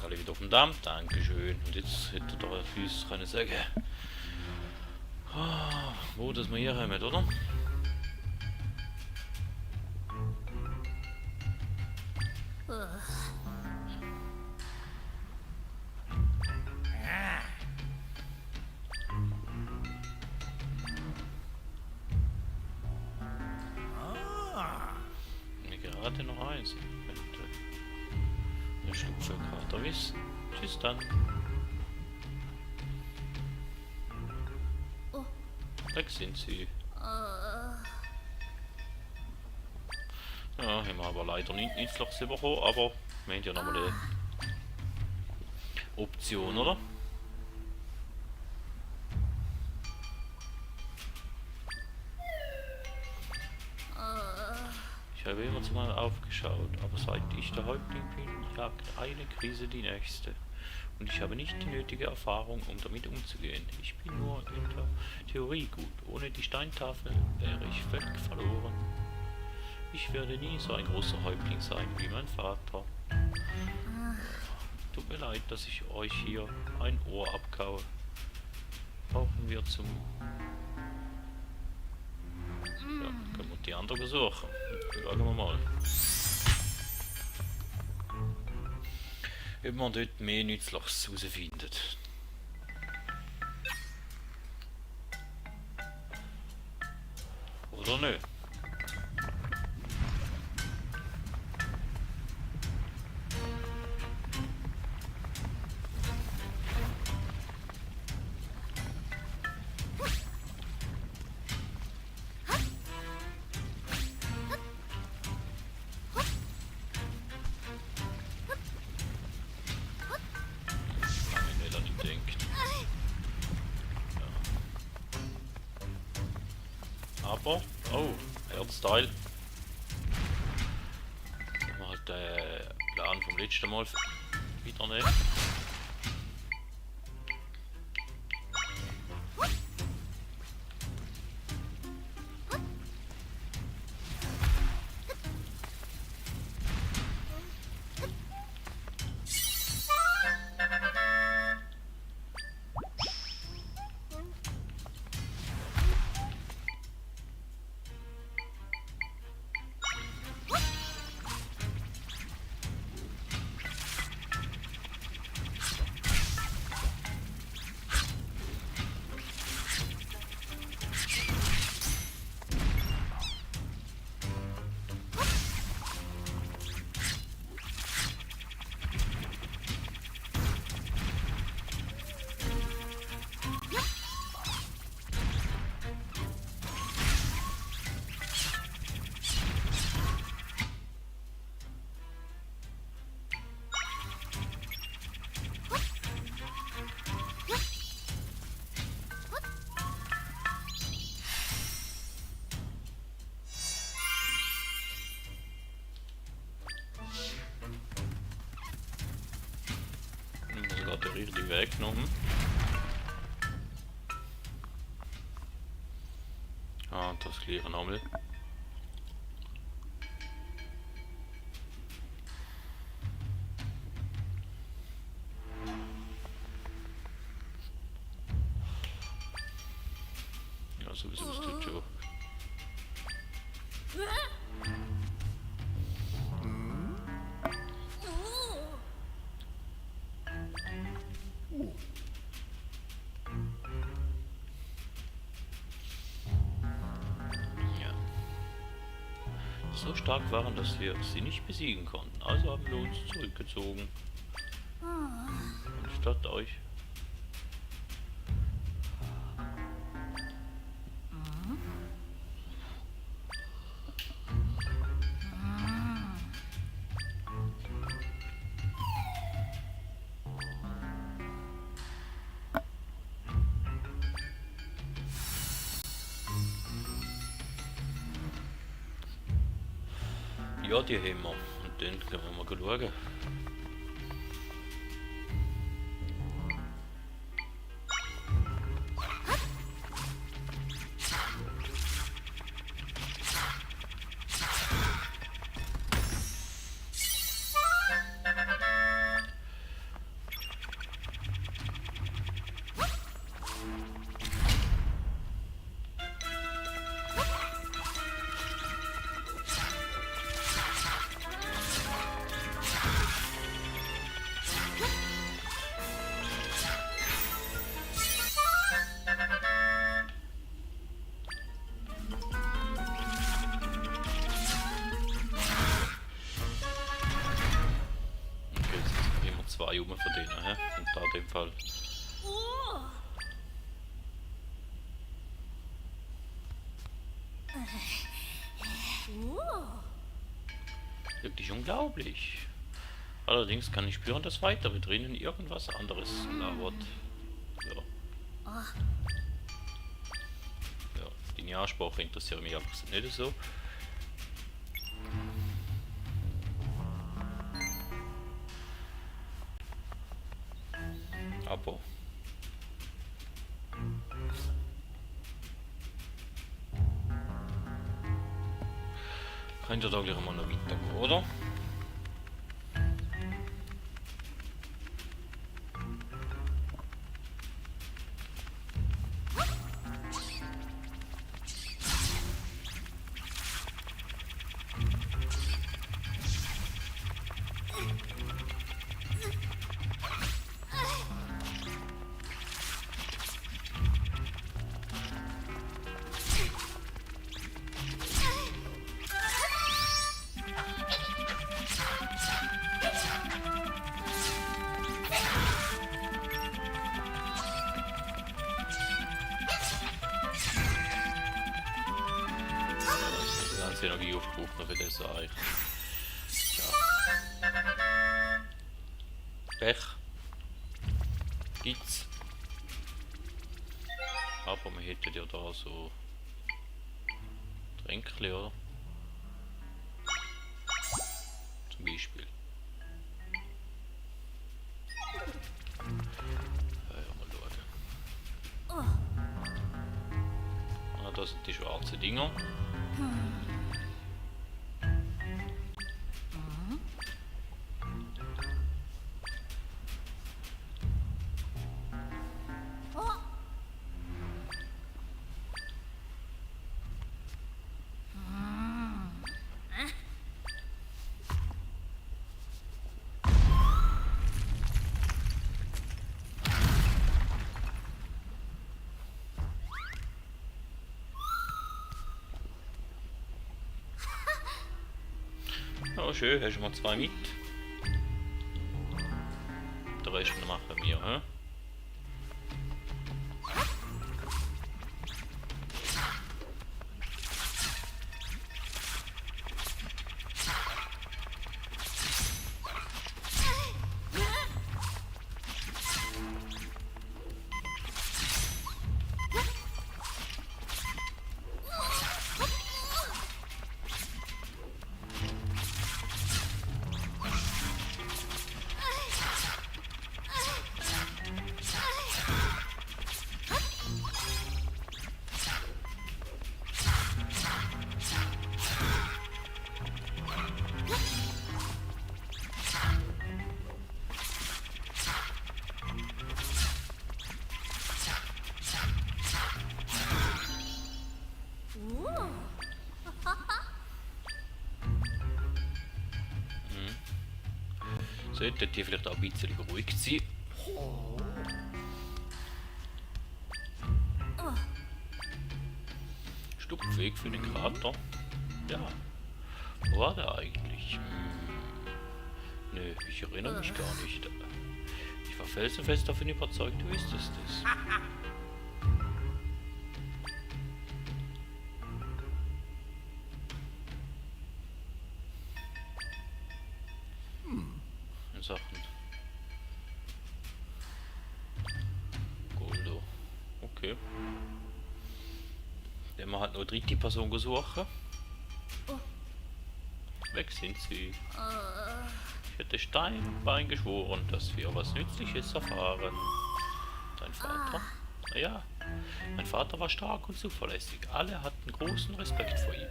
Alle wieder auf dem Damm, dankeschön. Und jetzt hätte er da Füße können sagen, wo das wir hier haben, oder? Mir gerade noch eins. Eine Schlupfkater wissen. Tschüss dann. Weg sind sie. Ja, haben wir aber leider nicht Nützliches bekommen, aber wir haben ja nochmal eine Option, oder? Ich habe immer zu mal aufgeschaut, aber seit ich der Häuptling bin, jagt eine Krise die nächste. Und ich habe nicht die nötige Erfahrung, um damit umzugehen. Ich bin nur in der Theorie gut. Ohne die Steintafel wäre ich völlig verloren. Ich werde nie so ein großer Häuptling sein wie mein Vater. Tut mir leid, dass ich euch hier ein Ohr abkaue. Brauchen wir zum... Ja, können wir die anderen besuchen. Schauen wir mal. Ob man dort mehr Nützliches herausfindet. Oder nicht? Aber, oh, Herzteil. Wenn wir halt den Plan vom letzten Mal wieder nehmen. Der richtige Weg genommen. Ah, das gleiche nochmal. Ja, sowieso ist das schon. So stark waren, dass wir sie nicht besiegen konnten. Also haben wir uns zurückgezogen. Anstatt euch. Ja, die haben wir. Und dann können wir mal schauen. 2 rum von denen, hä? Und da in dem Fall. Wirklich unglaublich. Allerdings kann ich spüren, dass weiter mit drinnen irgendwas anderes lauert. Ja. Ja, die Linearsprache interessiert mich einfach nicht so. Aber kann ja da gleich mal noch weitergehen, oder? Energie aufgebraucht noch für das eigentlich. Tja. Pech. Gibt's. Aber man hätte ja da so Tränkli, oder? Zum Beispiel. Ja, mal schauen. Ah, das sind die schwarzen Dinger. Ja, schön, hast du mal 2 mit. Den Rest machen wir, hä? Sollte die vielleicht auch ein bisschen beruhigt sein. Stupfweg für den Krater. Ja. Wo war der eigentlich? Nö, ich erinnere mich gar nicht. Ich war felsenfest davon überzeugt, du wüsstest es. Sachen. Goldo. Okay. Wenn man halt nur dritte Person gesucht. Weg sind sie. Ich hätte Steinbein geschworen, dass wir was Nützliches erfahren. Dein Vater? Naja, mein Vater war stark und zuverlässig. Alle hatten großen Respekt vor ihm.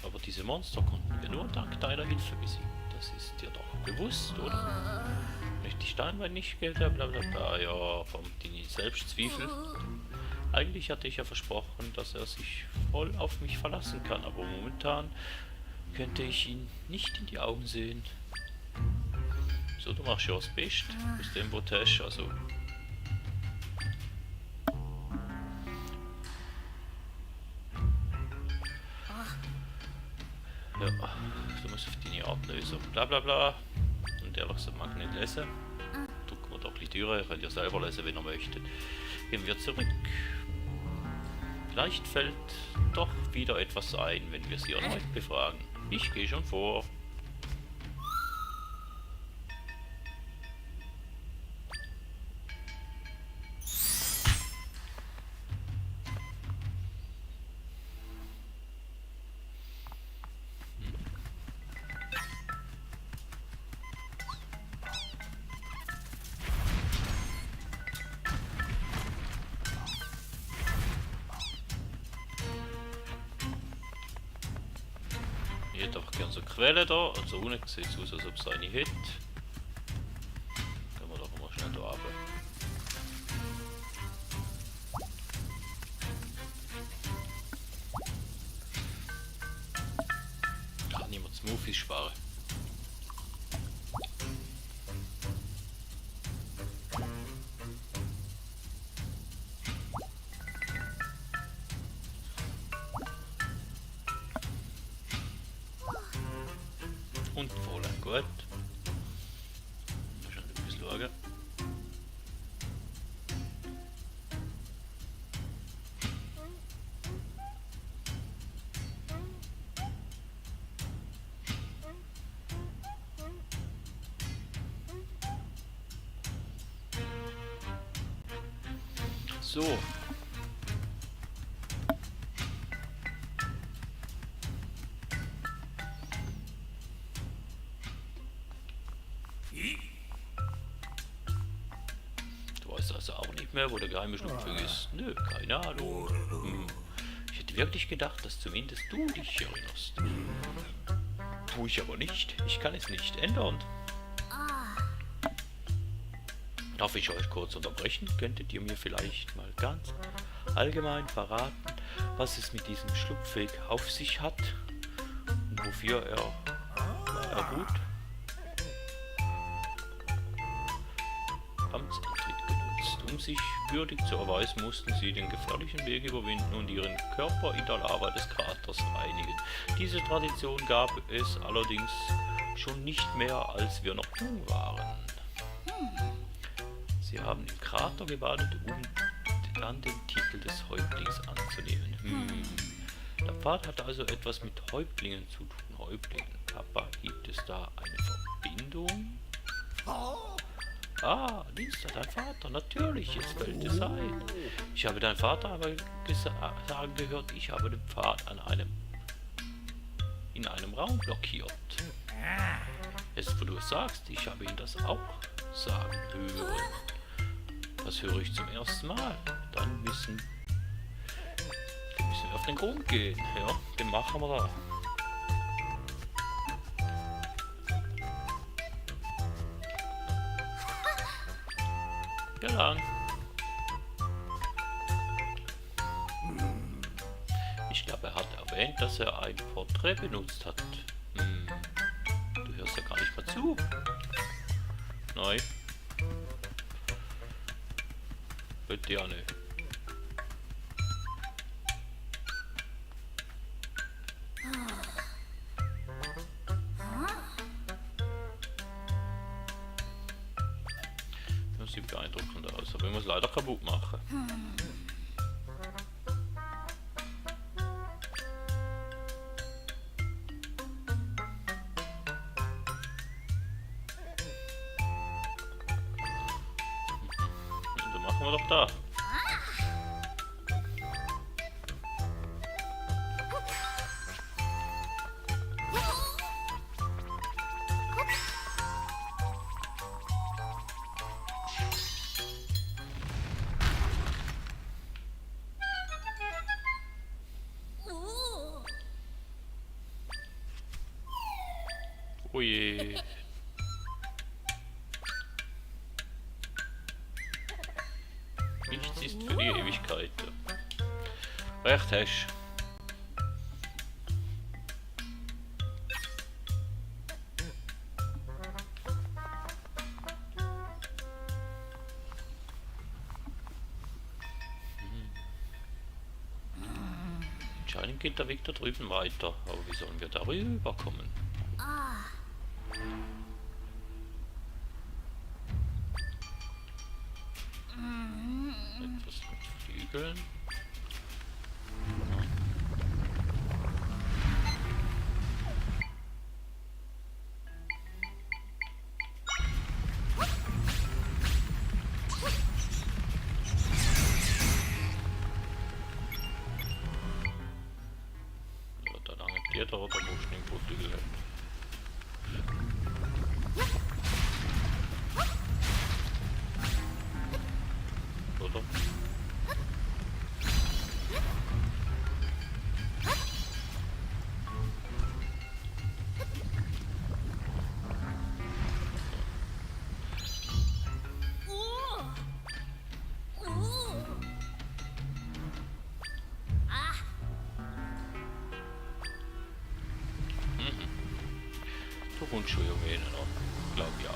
Aber diese Monster konnten wir nur dank deiner Hilfe besiegen. Das ist dir doch bewusst, oder? Wenn ich die Steinbein nicht gelte, blablabla, ja, kommt die Selbstzweifel. Eigentlich hatte ich ja versprochen, dass er sich voll auf mich verlassen kann, aber momentan könnte ich ihn nicht in die Augen sehen. So, du machst ja das Beste aus dem, was du hast, also. Ja, du musst auf deine Art lösen, bla bla bla. Und und ehrlich gesagt mag ich nicht lesen. Drücken wir doch die Türe, ihr könnt ja selber lesen, wenn ihr möchtet. Gehen wir zurück. Vielleicht fällt doch wieder etwas ein, wenn wir sie erneut befragen. Ich gehe schon vor. Ich hätte einfach gerne so eine Quelle da, also unten sieht es aus, als ob es eine hätte. Gehen wir doch mal schnell da runter. Kann niemand Smoothies sparen. Und voll gut. Schon ein bisschen schauen. So. Du weißt also auch nicht mehr, wo der geheime Schlupfweg ist. Nö, keine Ahnung. Ich hätte wirklich gedacht, dass zumindest du dich erinnerst. Tue ich aber nicht. Ich kann es nicht ändern. Darf ich euch kurz unterbrechen? Könntet ihr mir vielleicht mal ganz allgemein verraten, was es mit diesem Schlupfweg auf sich hat und wofür er ruht? Amtsantritt genutzt. Um sich würdig zu erweisen, mussten sie den gefährlichen Weg überwinden und ihren Körper in der Lava des Kraters reinigen. Diese Tradition gab es allerdings schon nicht mehr, als wir noch jung waren. Sie haben im Krater gebadet, um dann den Titel des Häuptlings anzunehmen. Der Pfad hat also etwas mit Häuptlingen zu tun. Häuptlingen. Papa, gibt es da eine Verbindung? Ah, Dienst dein Vater, natürlich, jetzt fällt es ein. Ich habe deinen Vater aber sagen gehört, ich habe den Pfad in einem Raum blockiert. Jetzt, wo du es sagst, ich habe ihn das auch sagen hören. Das höre ich zum ersten Mal. Dann müssen wir auf den Grund gehen. Ja, den machen wir da. Gelang. Ich glaube, er hat erwähnt, dass er ein Porträt benutzt hat. Du hörst ja gar nicht mal zu. Nein. Bitte ja nicht. Das sieht beeindruckend aus, aber ich muss leider kaputt machen. Und dann machen wir doch da. Oh je. Nichts ist für die Ewigkeit. Recht hast. Anscheinend geht der Weg da drüben weiter. Aber wie sollen wir darüber kommen? stellen. Ja, da lange der da, da brauchst du den Portugel haben. Oder? Du kommst schon Junge noch, glaube ich auch.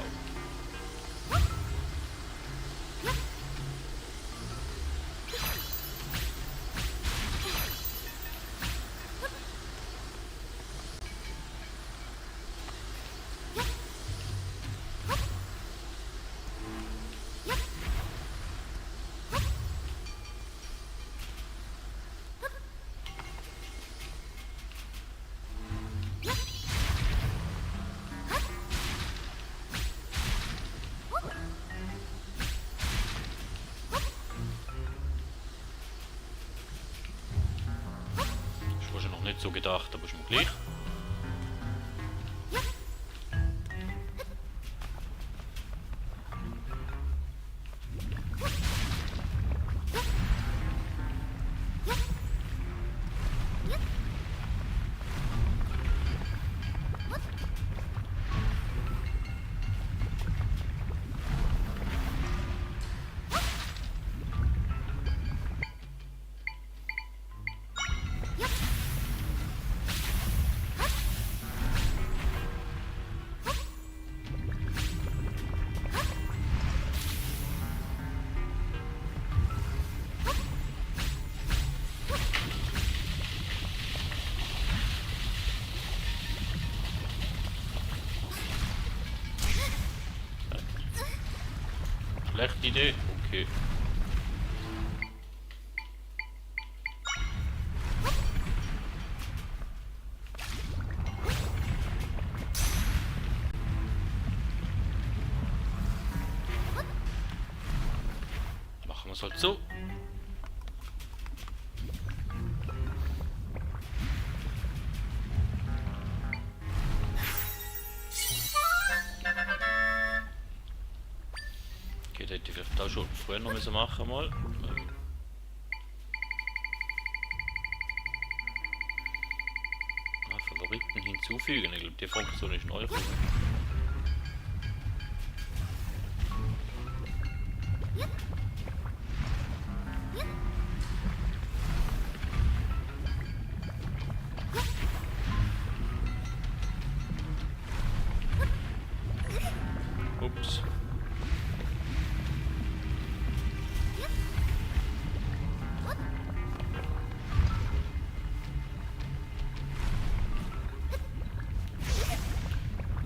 Ich war noch nicht so gedacht, aber ist mir gleich. Schlechte Idee, okay. Machen wir es halt so. Okay, das hätte ich vielleicht auch schon früher noch müssen machen mal. Favoriten hinzufügen, ich glaube die Funktion ist neu. Ups.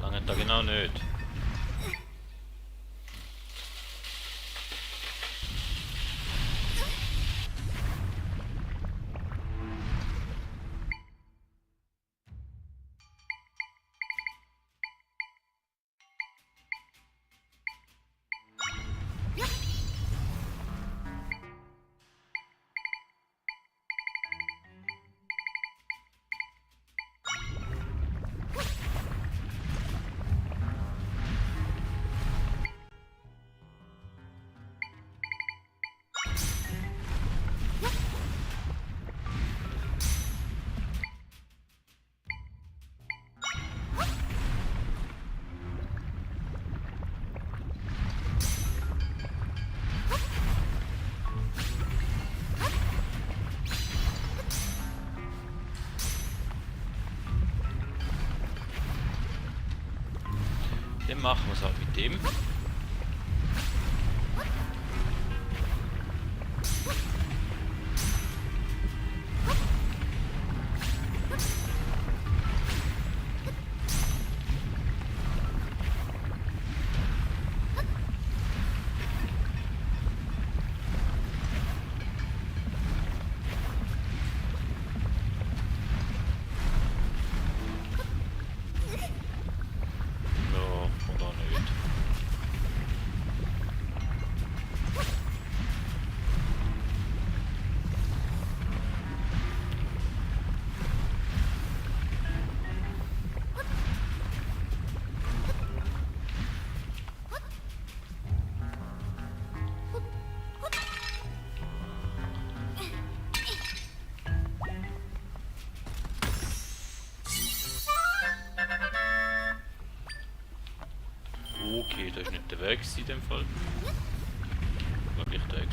Lange da genau nicht. Dann machen wir es halt mit dem. Okay, das ist nicht der Weg in dem Fall. Wirklich der Weg.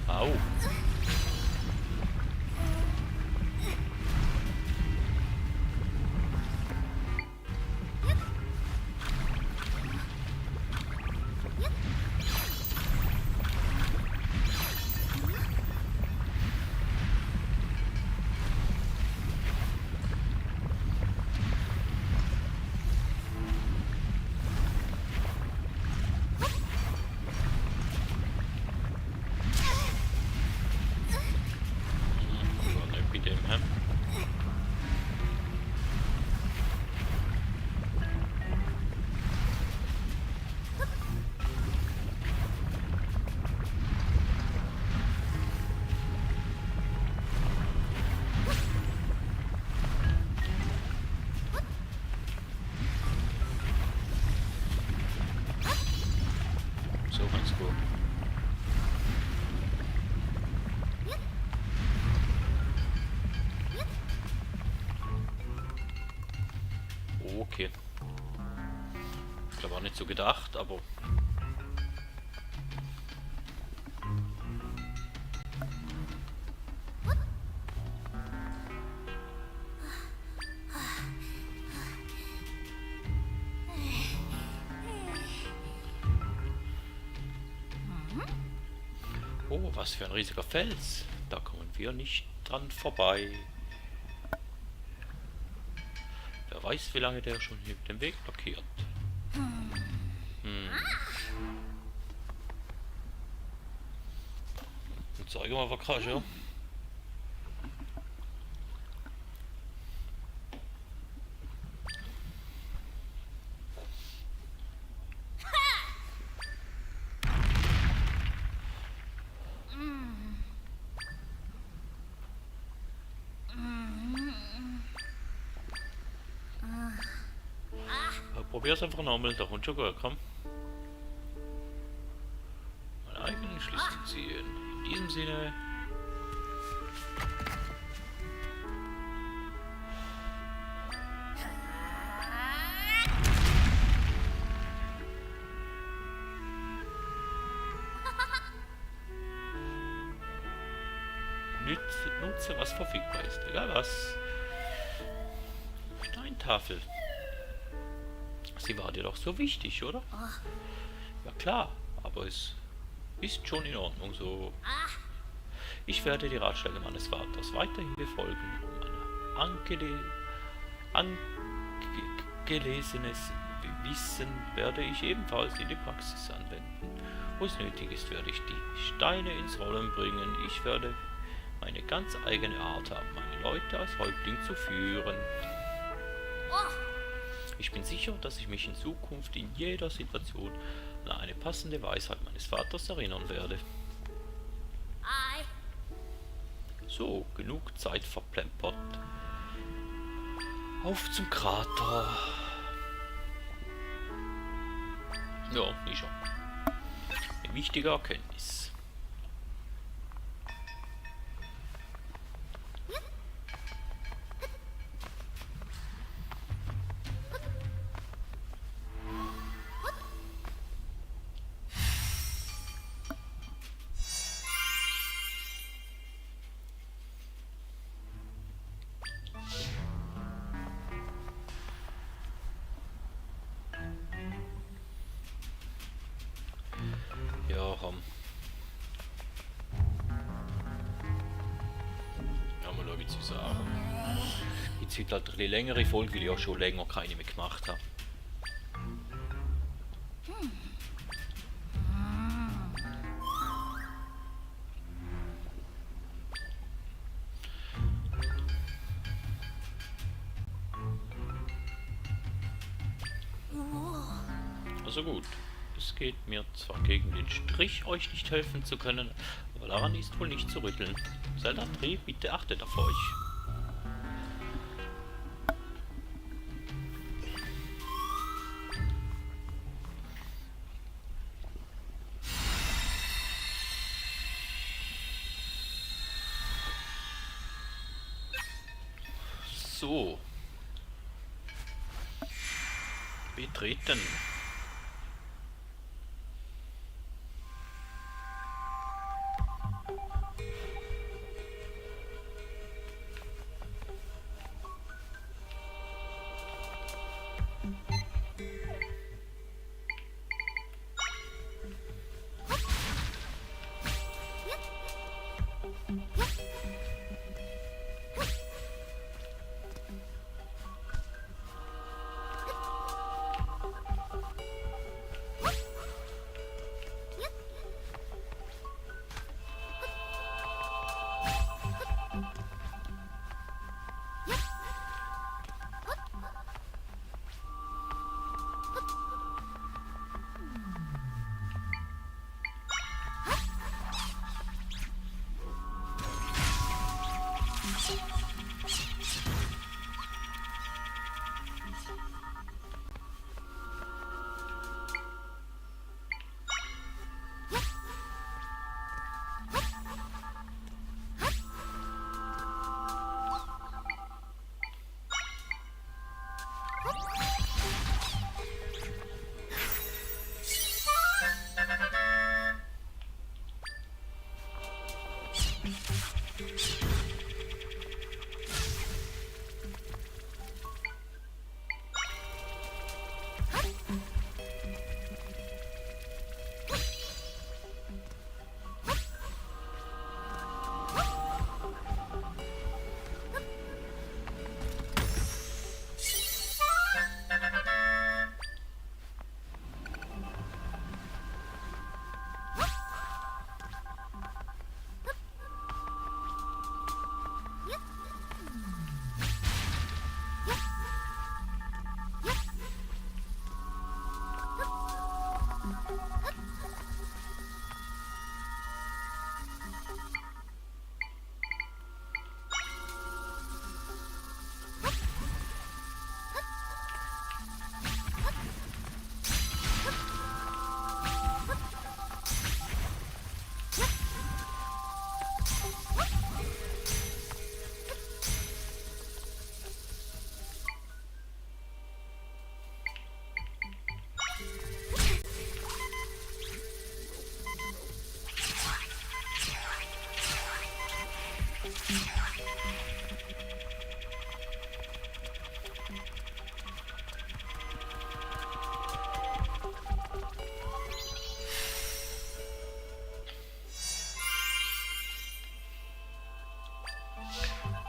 Au. So ganz gut. Okay. Ich glaube auch nicht so gedacht, aber... Oh, was für ein riesiger Fels. Da kommen wir nicht dran vorbei. Wer weiß, wie lange der schon hier den Weg blockiert. Und zeige mal, was krass, ja. Probier's einfach nochmal, da kommt schon gut, komm. Meine eigenen Schlüsse ziehen. In diesem Sinne. Nutze, was verfügbar ist. Egal was. Steintafel. Sie war dir doch so wichtig, oder? Ja klar, aber es ist schon in Ordnung so. Ich werde die Ratschläge meines Vaters weiterhin befolgen, um angelesenes Wissen werde ich ebenfalls in die Praxis anwenden. Wo es nötig ist, werde ich die Steine ins Rollen bringen. Ich werde meine ganz eigene Art haben, meine Leute als Häuptling zu führen. Ich bin sicher, dass ich mich in Zukunft in jeder Situation an eine passende Weisheit meines Vaters erinnern werde. So, genug Zeit verplempert. Auf zum Krater. Ja, nicht schon. Eine wichtige Erkenntnis. Ja, mal schauen, wie sie sagen. Jetzt wird halt eine längere Folge, weil ich auch schon länger keine mehr gemacht habe. Also gut. Es geht mir zwar gegen den Strich, euch nicht helfen zu können, aber daran ist wohl nicht zu rütteln. Zelda Dreh, bitte achtet auf euch. So. Betreten.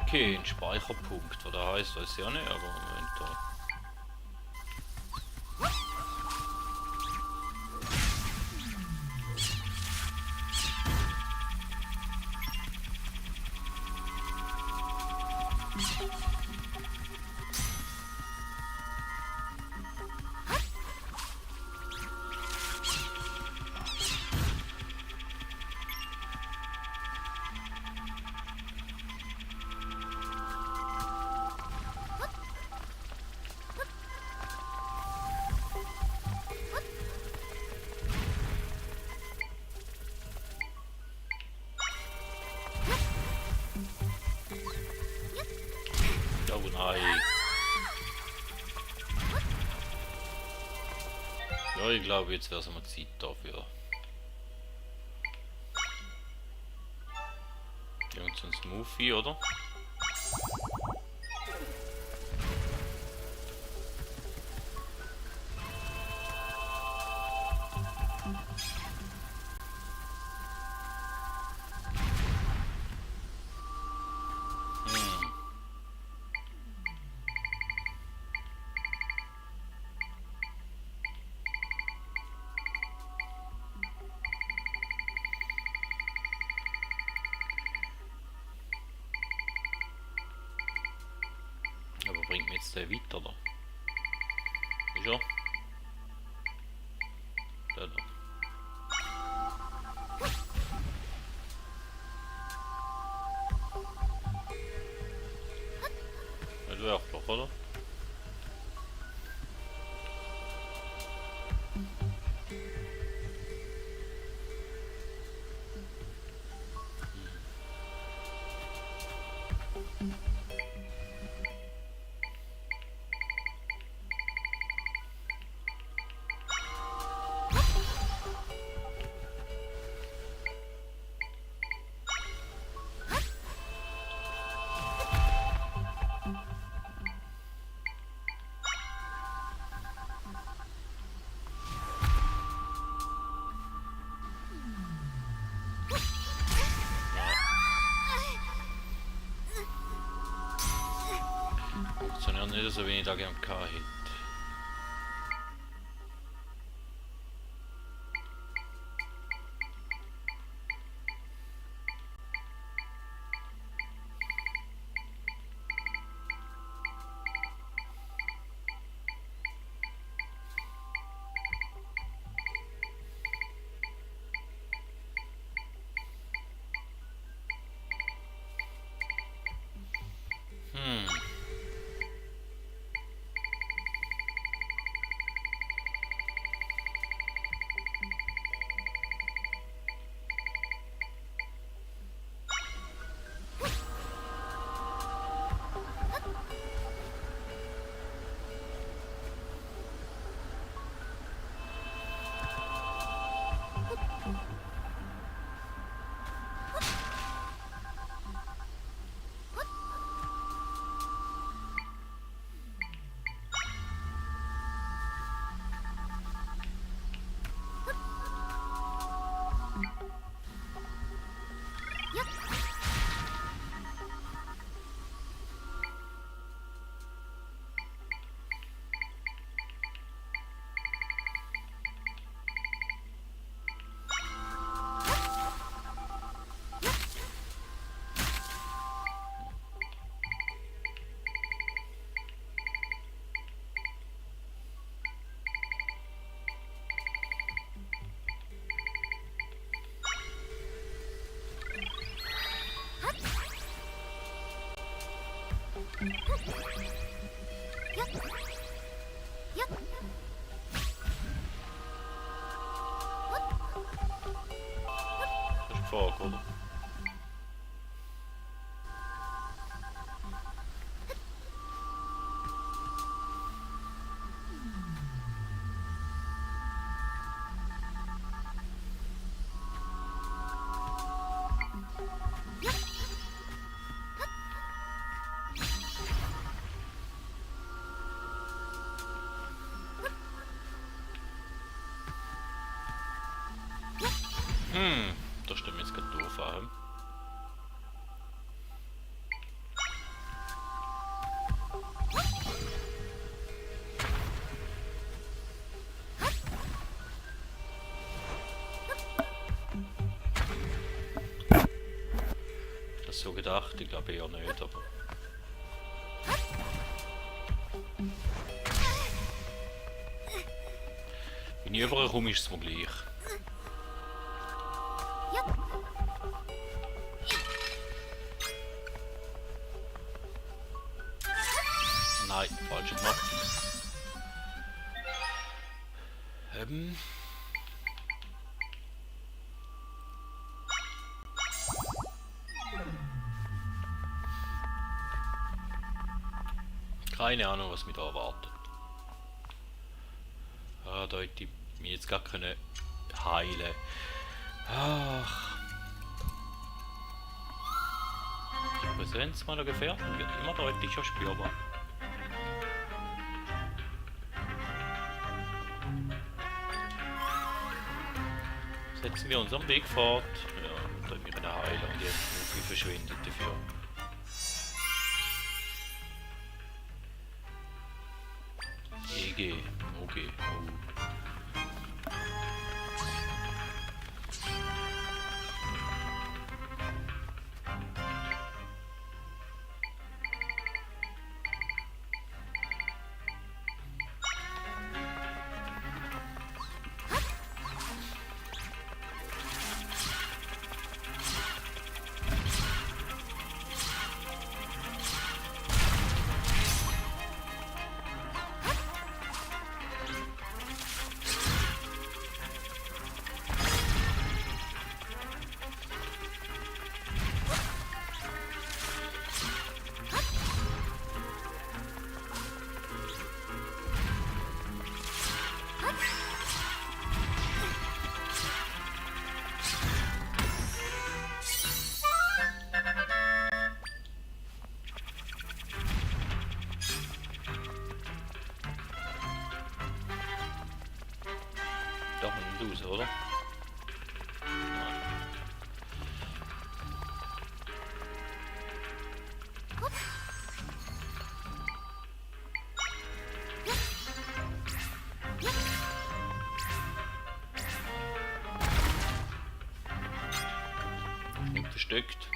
Okay, ein Speicherpunkt, was der heißt, weiß ich auch nicht, aber Moment da. Oh nein. Ja, ich glaube, jetzt wäre es mal Zeit dafür. Irgend so ein Smoothie, oder? Aber bringt mir jetzt der weiter da? Ist er? Der da. Das wäre doch, oder? wieder so wenig Tage am K hätte. Das ist Frage, oder? Da stimmt jetzt gerade doof an. Das ist so gedacht, ich glaube eher nicht, aber. Wenn ich überall komme, ist es mir gleich. Nein, falsch gemacht. Keine Ahnung, was mich da erwartet. Ah, da hätte ich mich jetzt gar keine heilen. Ach. Die Präsenz meiner Gefährten wird immer deutlicher spürbar. Setzen wir unseren Weg fort. Ja, da haben wir eine Heile und jetzt nur viel verschwendet dafür. EG, okay, oh. Doch eine Dose, oder? Nein. versteckt.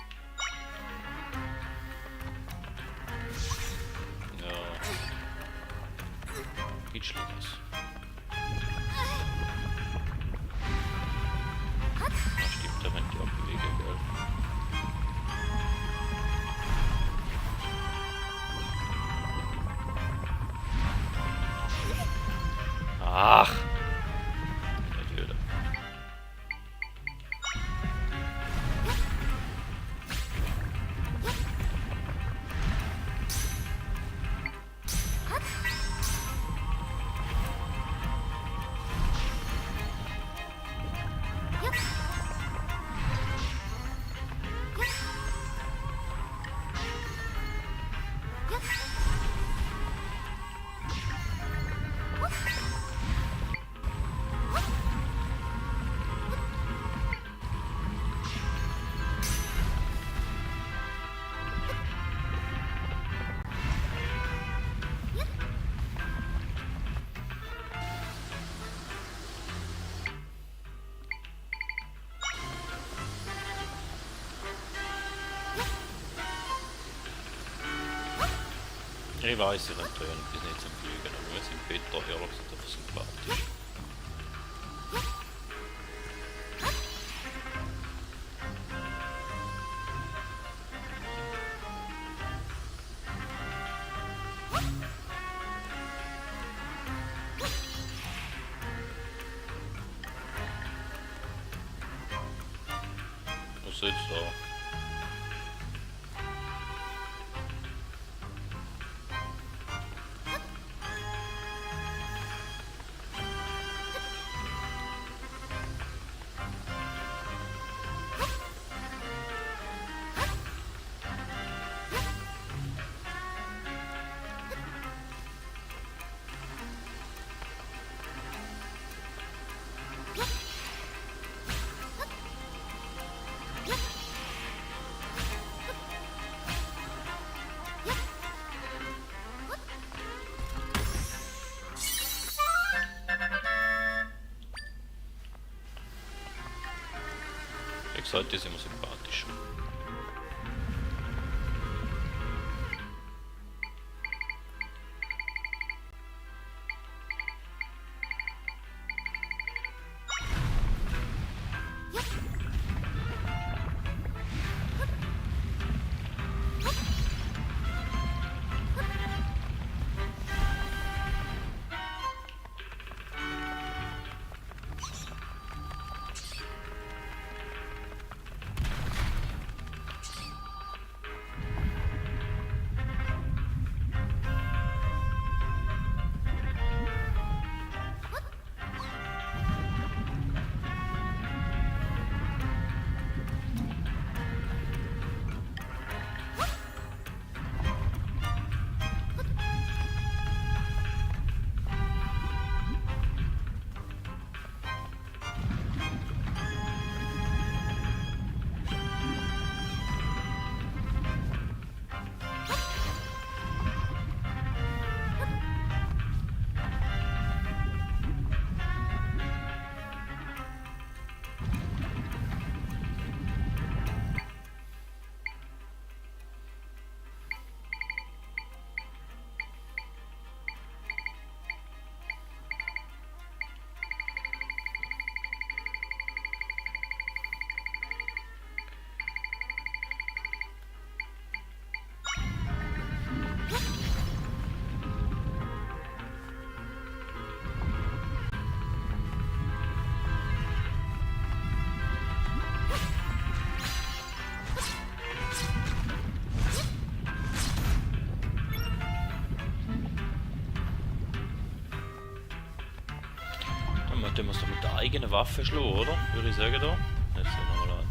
Ja. Geht Schlimmes. Da stimmt der, wenn die abbewege, gell? Ach! Nicht wieder. Ich weiß, ich könnte ja bis nicht zum Fliegen, aber wir sind Peter, ehrlich gesagt, einfach sympathisch. Was ist jetzt da? Wie gesagt, die sind immer sympathisch. Den muss doch mit der eigenen Waffe schlagen, oder? Würde ich sagen da. Jetzt nochmal an.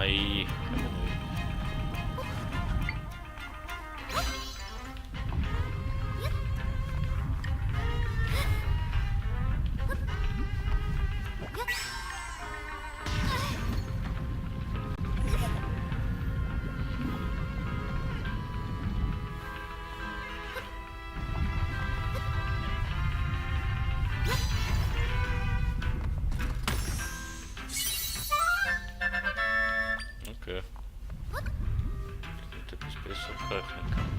Ei. Okay. Hätte etwas besser berechnen können.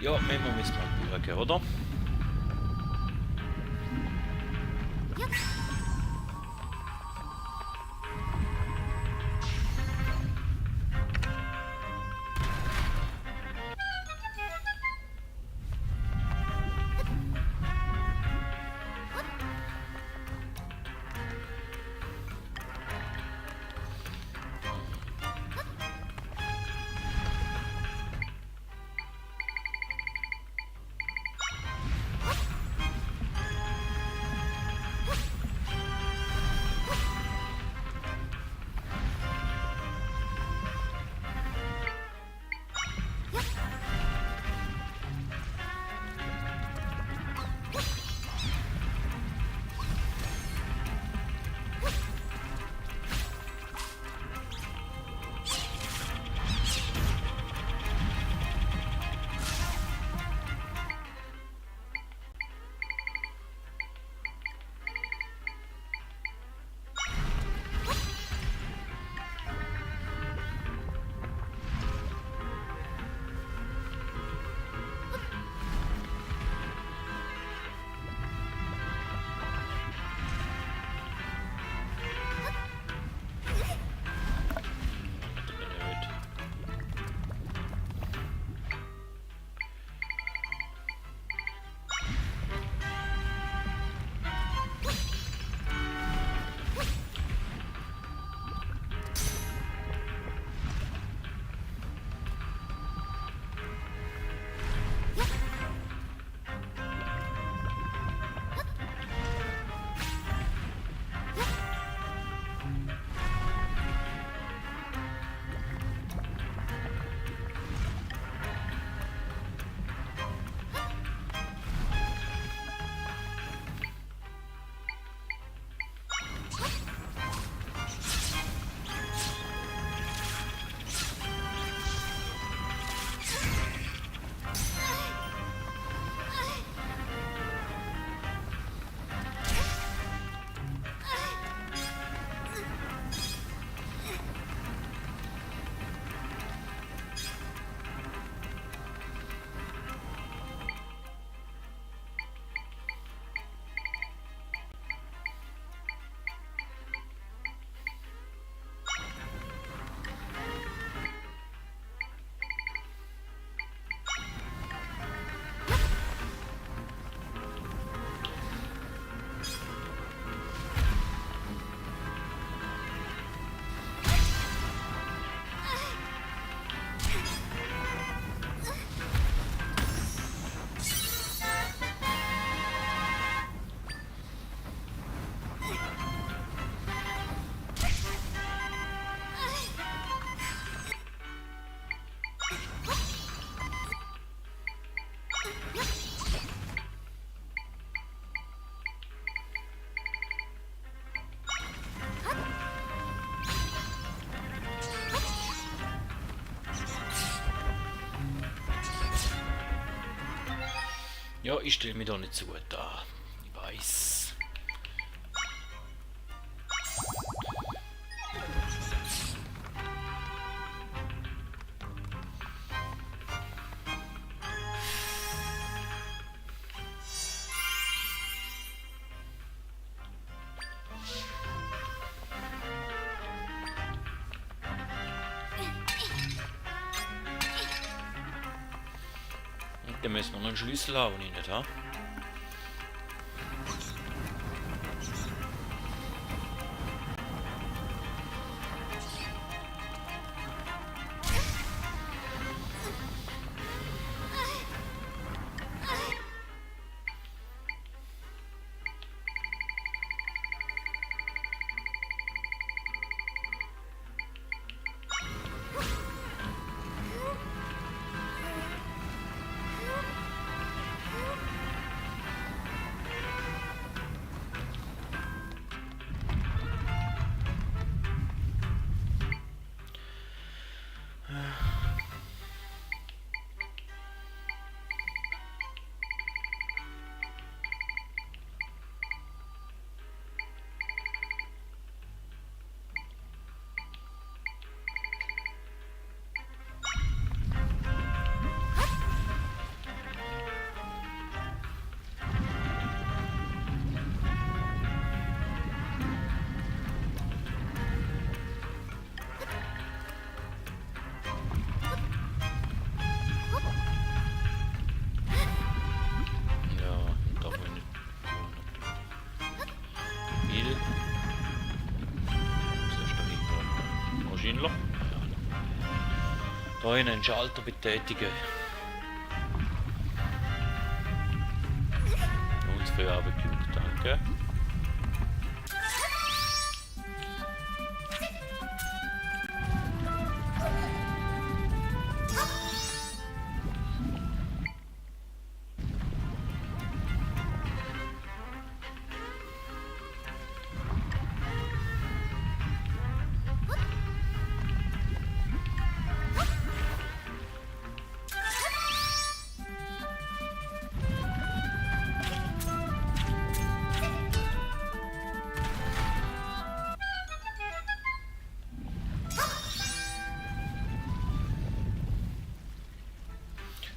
Ja, nehmen wir jetzt mal Burger, oder? Ja, ich stelle mich da nicht so gut da. Ich weiß. Und dann müssen wir noch einen Schlüssel haben, nicht, ha? Loch. Da einen Schalter betätigen. Uns für Abendglück, danke.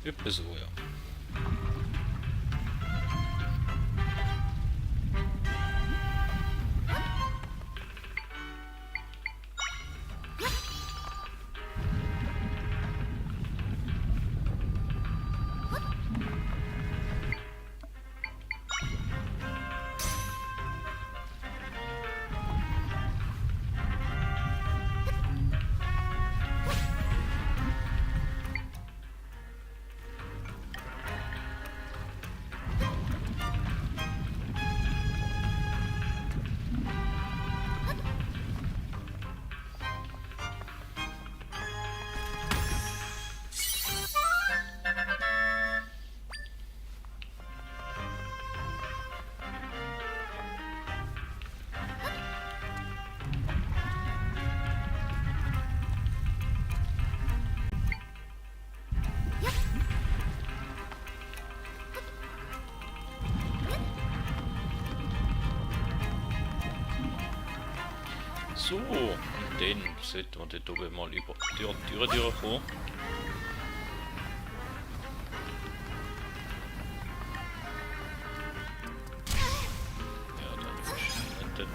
Üppe so, ja. So, und dann sollten wir dort oben mal über die Tür durchkommen. Ja, dann verschwindet.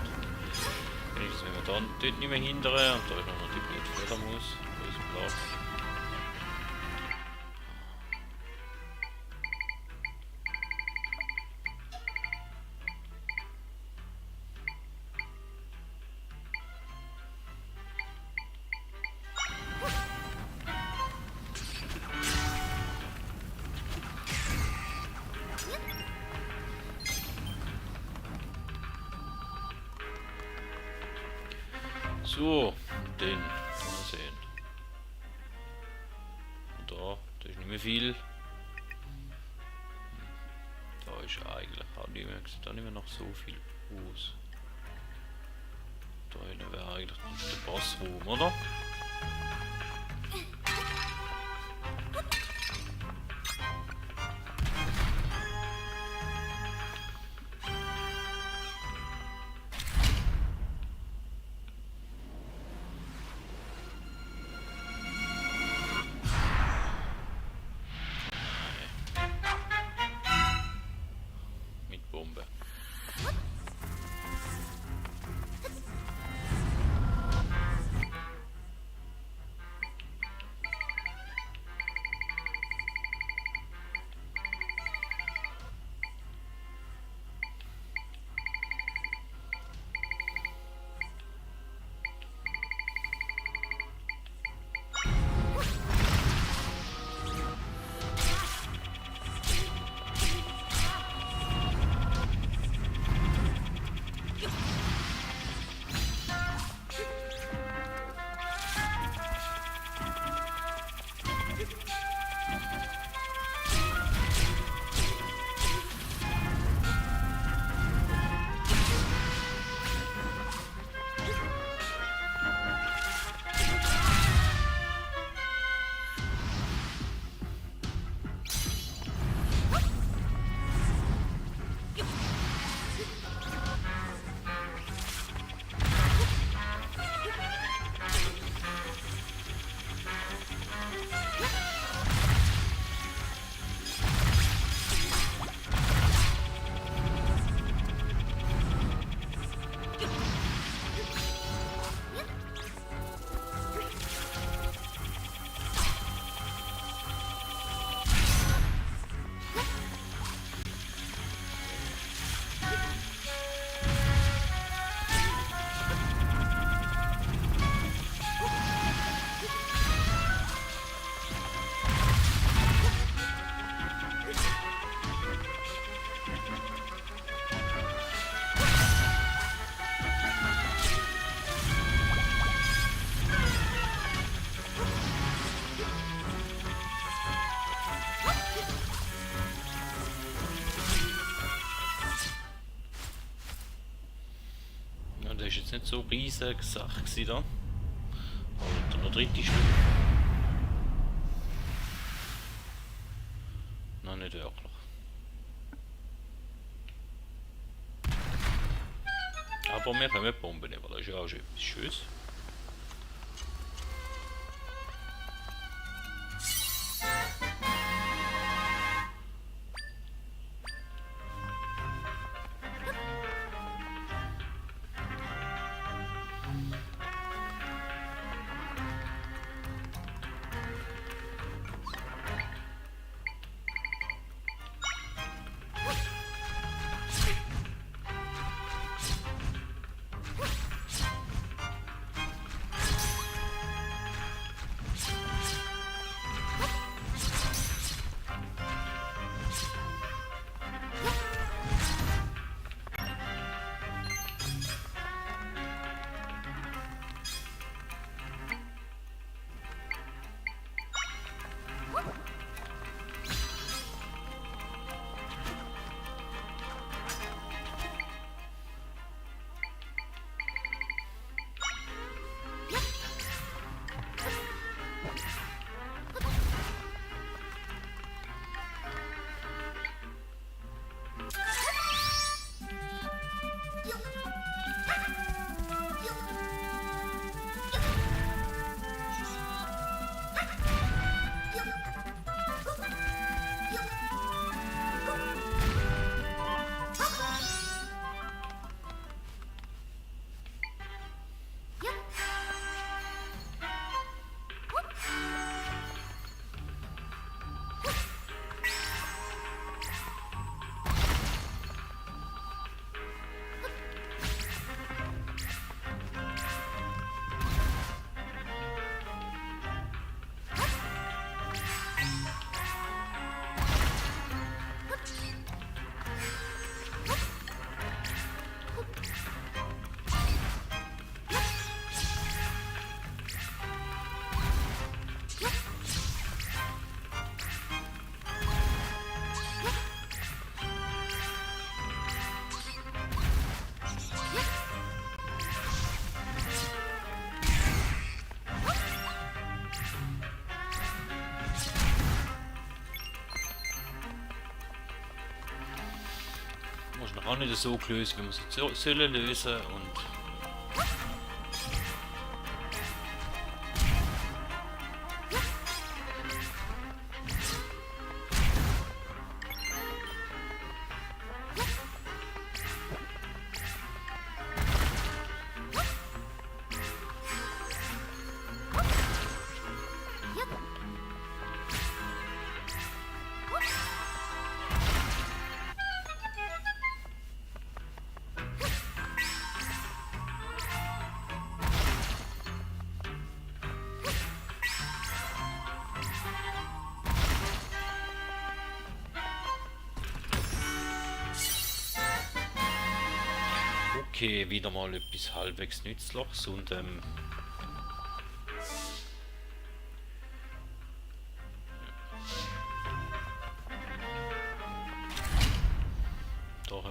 Wenigstens wenn wir dann dort nicht mehr hindern und da ist noch die blöde Fledermaus. Da ist Platz. So, den mal sehen. Und da ist nicht mehr viel. Da ist eigentlich auch nicht mehr, sieht auch nicht mehr noch so viel aus. Da hinten wäre eigentlich der Bossraum, oder? so riesige Sache gewesen da. Und der dritte Stück. Nein, nicht wirklich. Aber wir können Bomben nehmen, das ist ja auch schon etwas Schönes. Muss noch auch nicht so gelöst, wie man es sollen lösen und okay, wieder mal etwas halbwegs Nützliches und da haben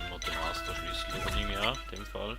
wir den Master-Schlüssel, übernehme ich an, in dem Fall.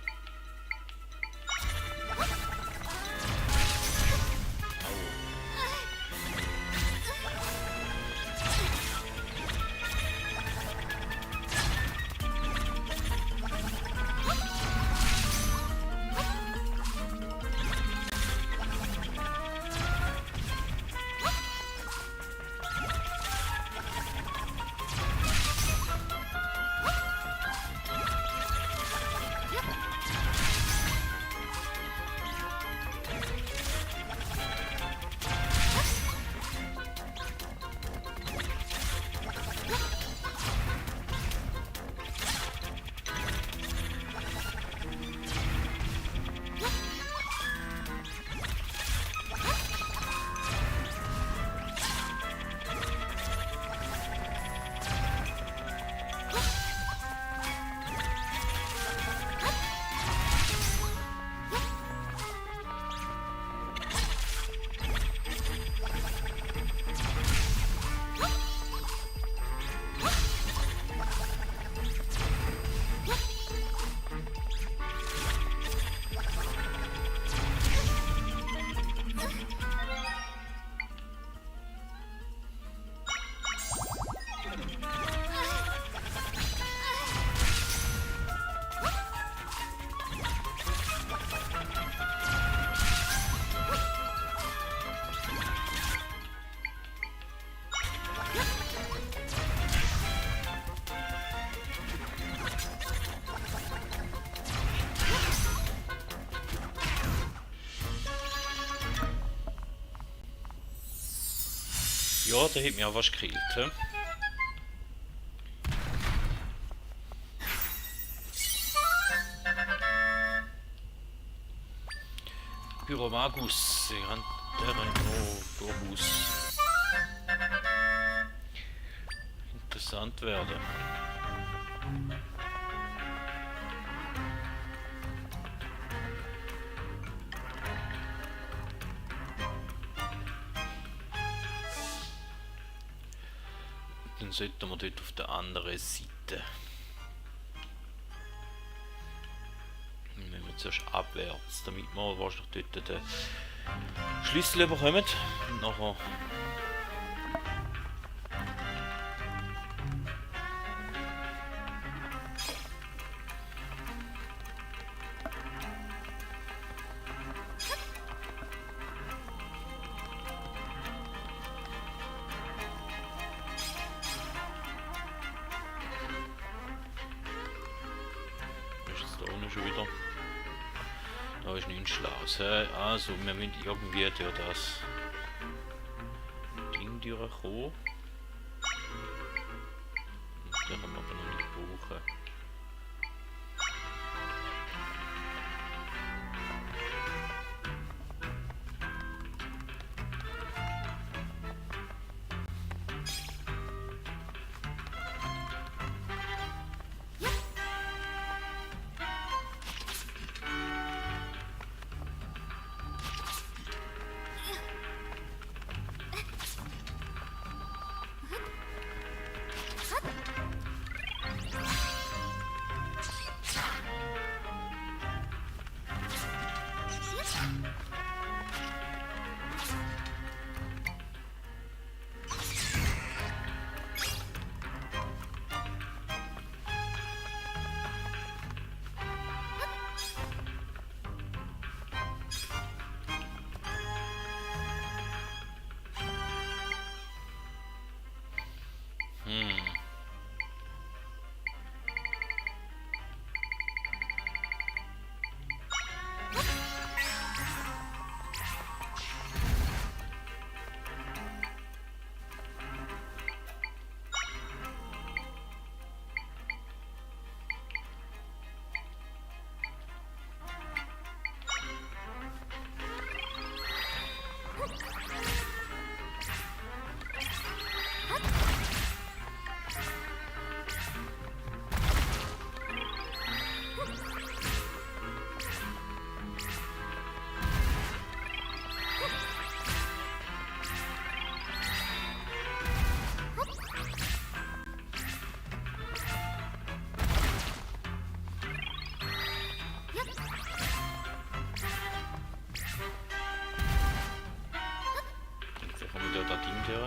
Ja, der hat mich auch was gekillt. He? Pyromagus, Terrenophobus. Interessant werden. Dann sollten wir dort auf der anderen Seite. Dann müssen wir zuerst abwärts, damit wir wahrscheinlich dort den Schlüssel bekommen. Und nachher schon wieder. Da ist nichts Schlaues. Also, wir müssen irgendwie durch das Ding durchkommen. Das können wir aber noch nicht brauchen.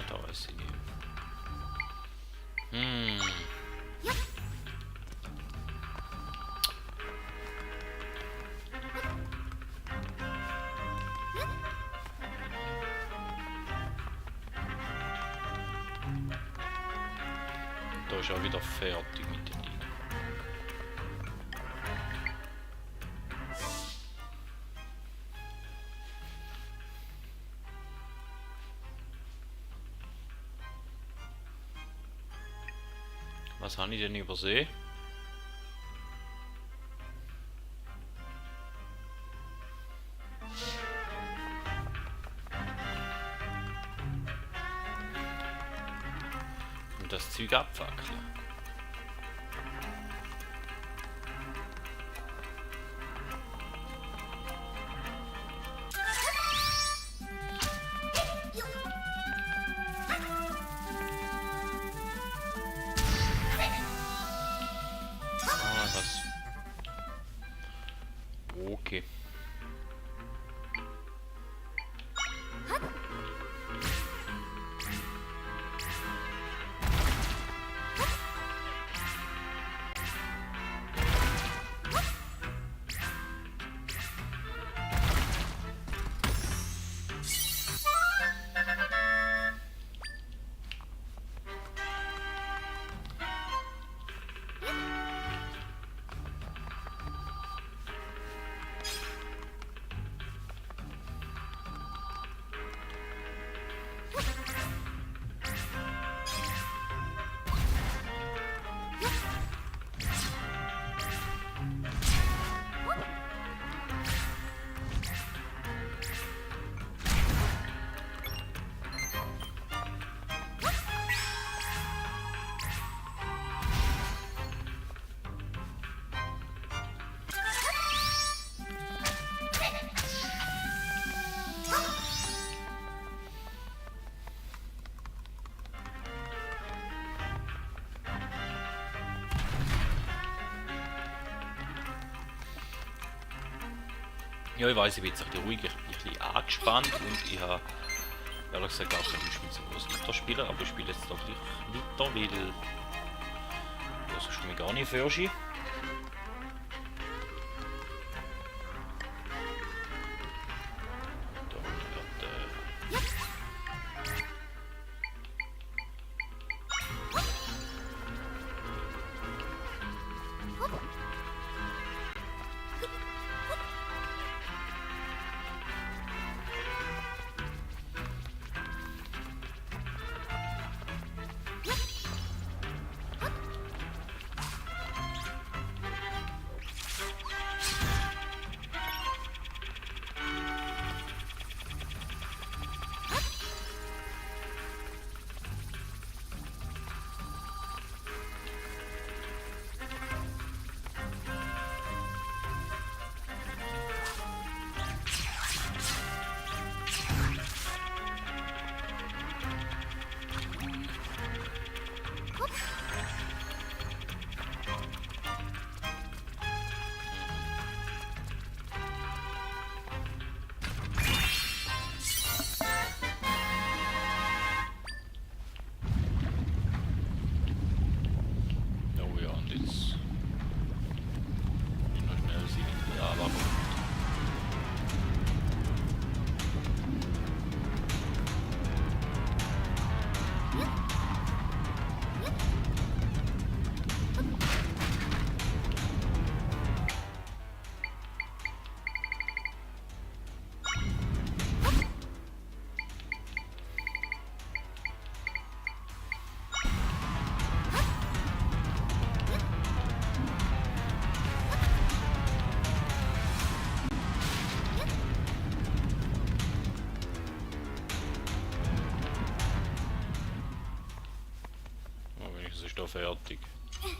Da ist sie nicht. Da ist auch wieder fertig mit den Dingen. Was habe ich denn übersehen? Und das Zeug abfackeln. Okay. Ja, ich weiß, ich bin jetzt ein bisschen ruhig, ich bin ein bisschen angespannt und ich habe ehrlich gesagt auch keine Lust mit so großen Weiterspielen, aber ich spiele jetzt doch weiter, weil das ist mir gar nicht für sich. Ist da fertig. So.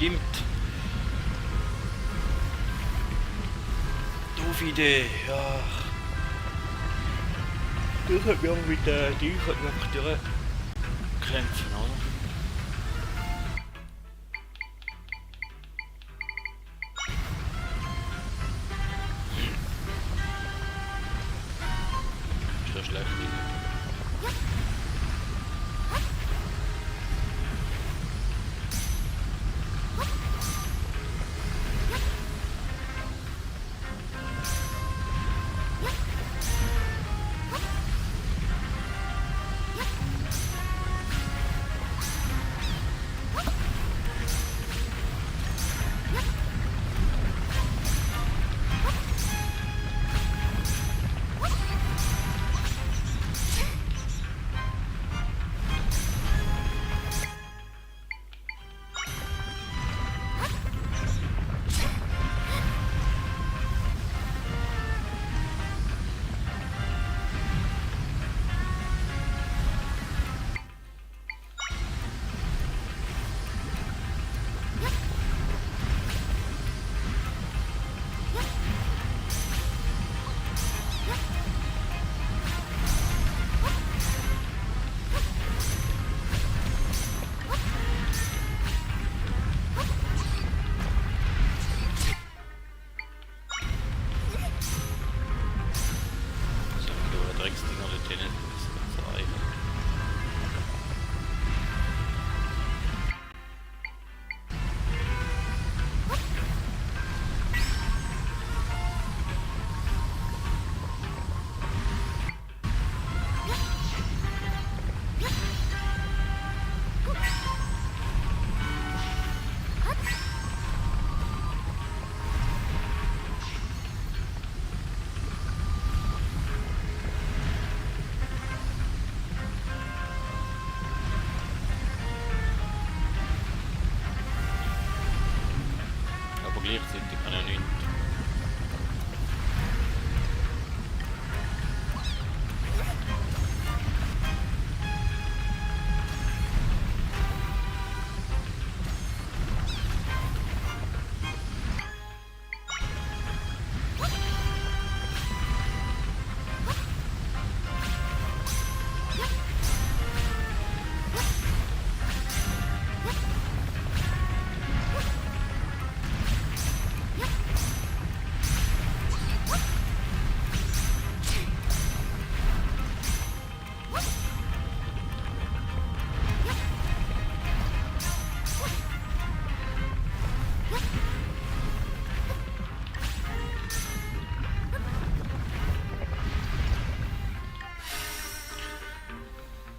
Stimmt. Doofe Idee, ja. Ich könnte mich aber mit die könnte mich einfach durchkämpfen, oder? Ist das schlecht? Gleichzeitig kann er nicht.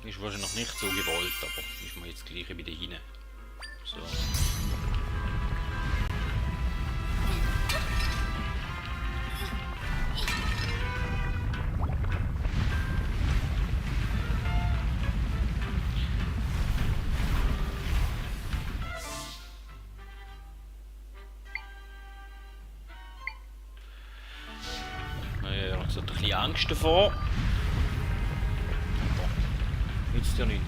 Ist wahrscheinlich noch nicht so gewollt, aber ist mir jetzt gleich wieder hinein. So. Naja, ich hatte ein bisschen Angst davor. Jetzt ja nicht.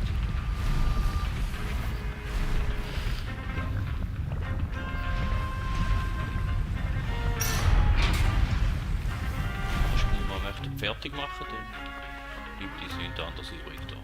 Das Spiel mal möchte fertig machen, dann bleibt uns nichts anderes übrig da.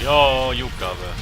Ja, Jugabe.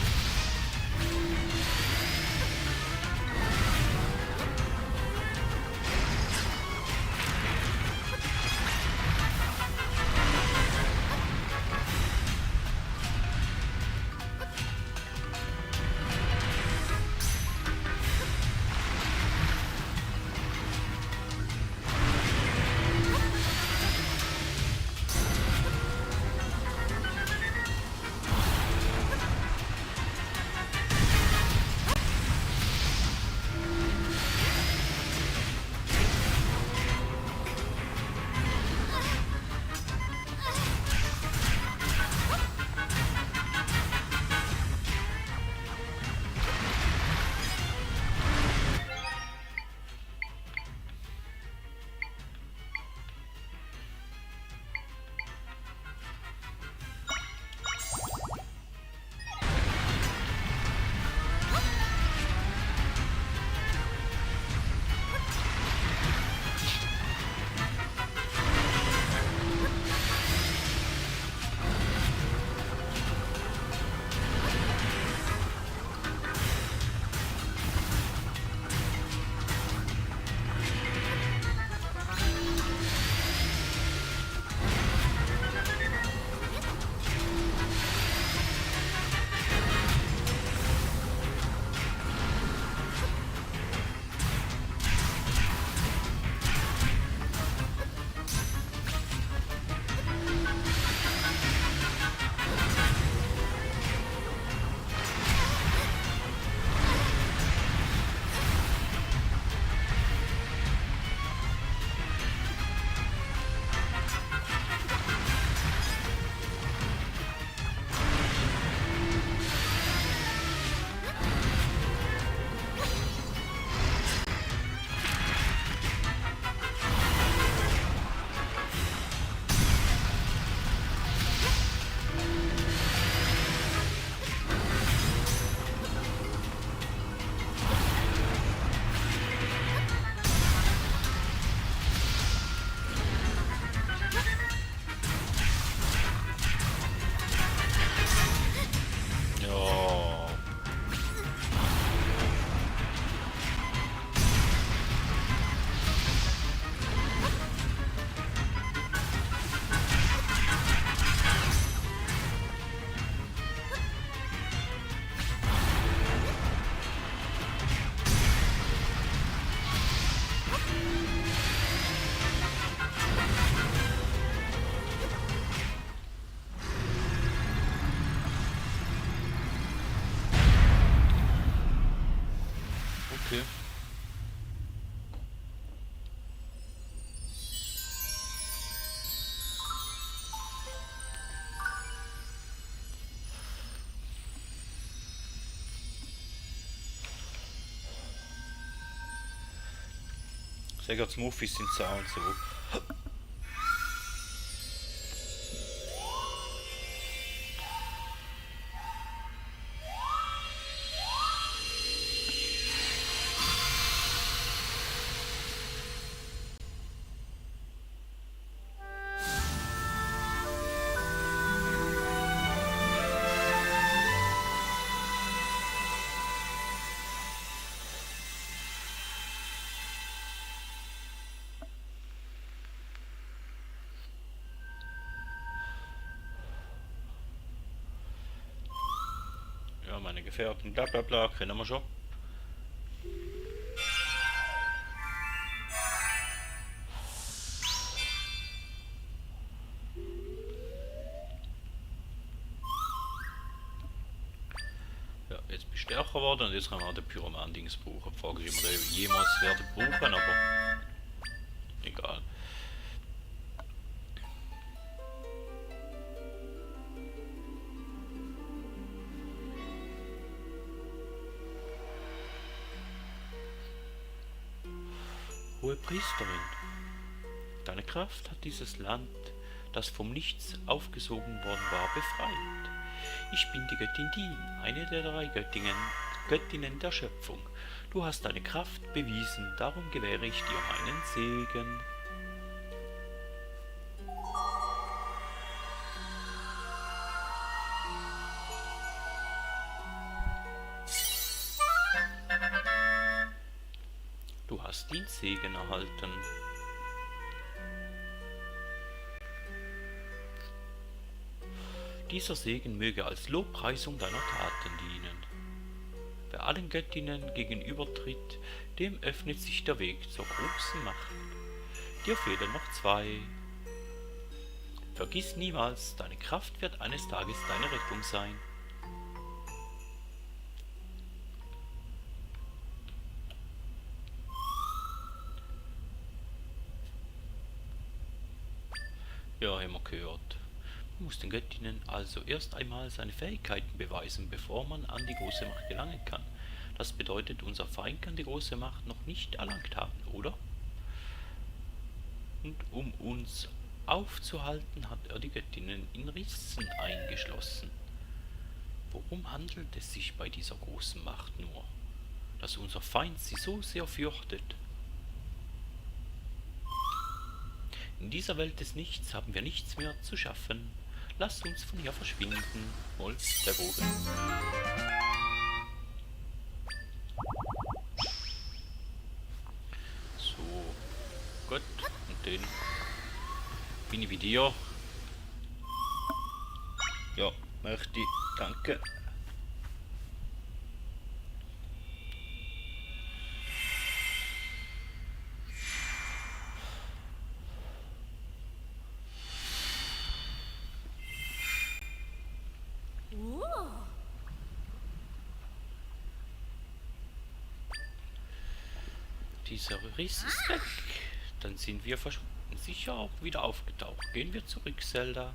Okay. Sehr Smoothies sind Zahlen so. Ja, meine Gefährten, bla bla bla, kennen wir schon. Ja, jetzt bin ich stärker geworden und jetzt kann man den Pyroman-Dings brauchen. Die Frage ist, ob wir den jemals werden brauchen, aber egal. Hohe Priesterin, deine Kraft hat dieses Land, das vom Nichts aufgesogen worden war, befreit. Ich bin die Göttin Din, eine der 3 Göttinnen der Schöpfung. Du hast deine Kraft bewiesen, darum gewähre ich dir meinen Segen. Du hast den Segen erhalten. Dieser Segen möge als Lobpreisung deiner Taten dienen. Wer allen Göttinnen gegenübertritt, dem öffnet sich der Weg zur großen Macht. Dir fehlen noch 2. Vergiss niemals, deine Kraft wird eines Tages deine Rettung sein. Ja, haben wir gehört. Man muss den Göttinnen also erst einmal seine Fähigkeiten beweisen, bevor man an die große Macht gelangen kann. Das bedeutet, unser Feind kann die große Macht noch nicht erlangt haben, oder? Und um uns aufzuhalten, hat er die Göttinnen in Rissen eingeschlossen. Worum handelt es sich bei dieser großen Macht nur, dass unser Feind sie so sehr fürchtet? In dieser Welt des Nichts haben wir nichts mehr zu schaffen. Lasst uns von hier verschwinden. Holz der Bogen. So, gut. Und den bin ich wie dir. Ja, möchte ich. Danke. Dieser Riss ist weg. Dann sind wir sicher auch wieder aufgetaucht. Gehen wir zurück, Zelda.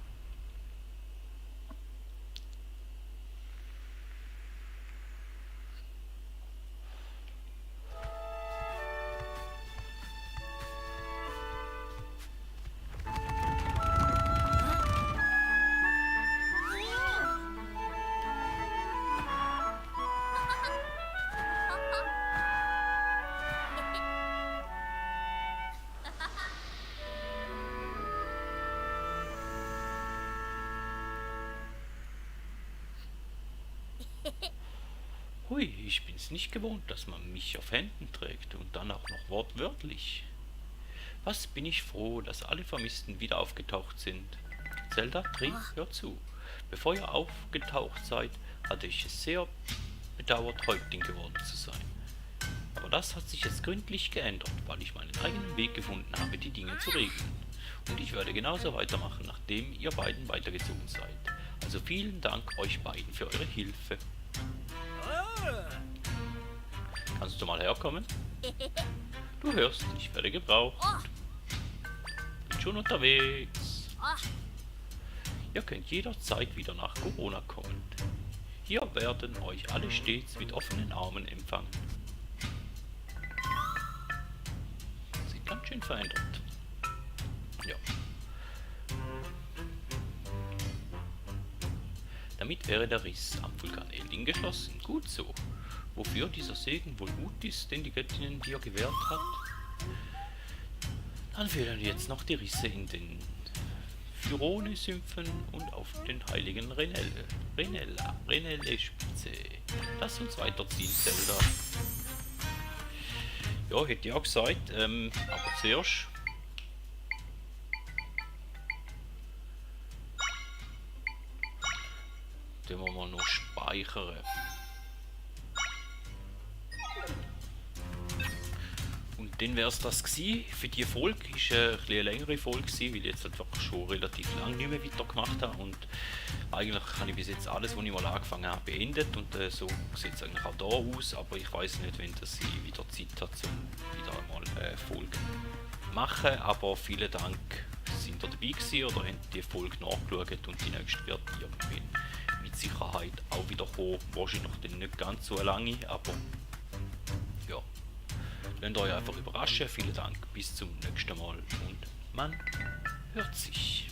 Hui, ich bin's nicht gewohnt, dass man mich auf Händen trägt und dann auch noch wortwörtlich. Was bin ich froh, dass alle Vermissten wieder aufgetaucht sind. Zelda, Tri, hör zu. Bevor ihr aufgetaucht seid, hatte ich es sehr bedauert, Häuptling geworden zu sein. Aber das hat sich jetzt gründlich geändert, weil ich meinen eigenen Weg gefunden habe, die Dinge zu regeln. Und ich werde genauso weitermachen, nachdem ihr beiden weitergezogen seid. Also vielen Dank euch beiden für eure Hilfe. Kannst du mal herkommen? Du hörst, ich werde gebraucht. Bin schon unterwegs. Ihr könnt jederzeit wieder nach Corona kommen. Hier werden euch alle stets mit offenen Armen empfangen. Sieht ganz schön verändert. Ja. Damit wäre der Riss am Vulkan Eldin geschlossen. Gut so. Wofür dieser Segen wohl gut ist, den die Göttinnen dir gewährt hat? Dann fehlen jetzt noch die Risse in den Fyrone-Sümpfen und auf den heiligen Renelle-Spitze. Lass uns weiterziehen, Zelda. Ja, hätte ich auch gesagt, aber zuerst den wir mal noch speichern. Und dann wäre es das gewesen. Für die Folge ist eine längere Folge gewesen, weil ich jetzt einfach schon relativ lange nicht mehr weitergemacht habe. Und eigentlich habe ich bis jetzt alles, was ich mal angefangen habe, beendet. Und so sieht es eigentlich auch da aus. Aber ich weiß nicht, wenn das sie wieder Zeit hat, um wieder einmal eine Folge machen. Aber vielen Dank, sind ihr dabei gewesen oder habt die Folge nachgeschaut. Und die nächste wird irgendwie mit Sicherheit auch wieder kommen. Wahrscheinlich noch nicht ganz so lange, aber ja. Lasst euch einfach überraschen. Vielen Dank, bis zum nächsten Mal und man hört sich.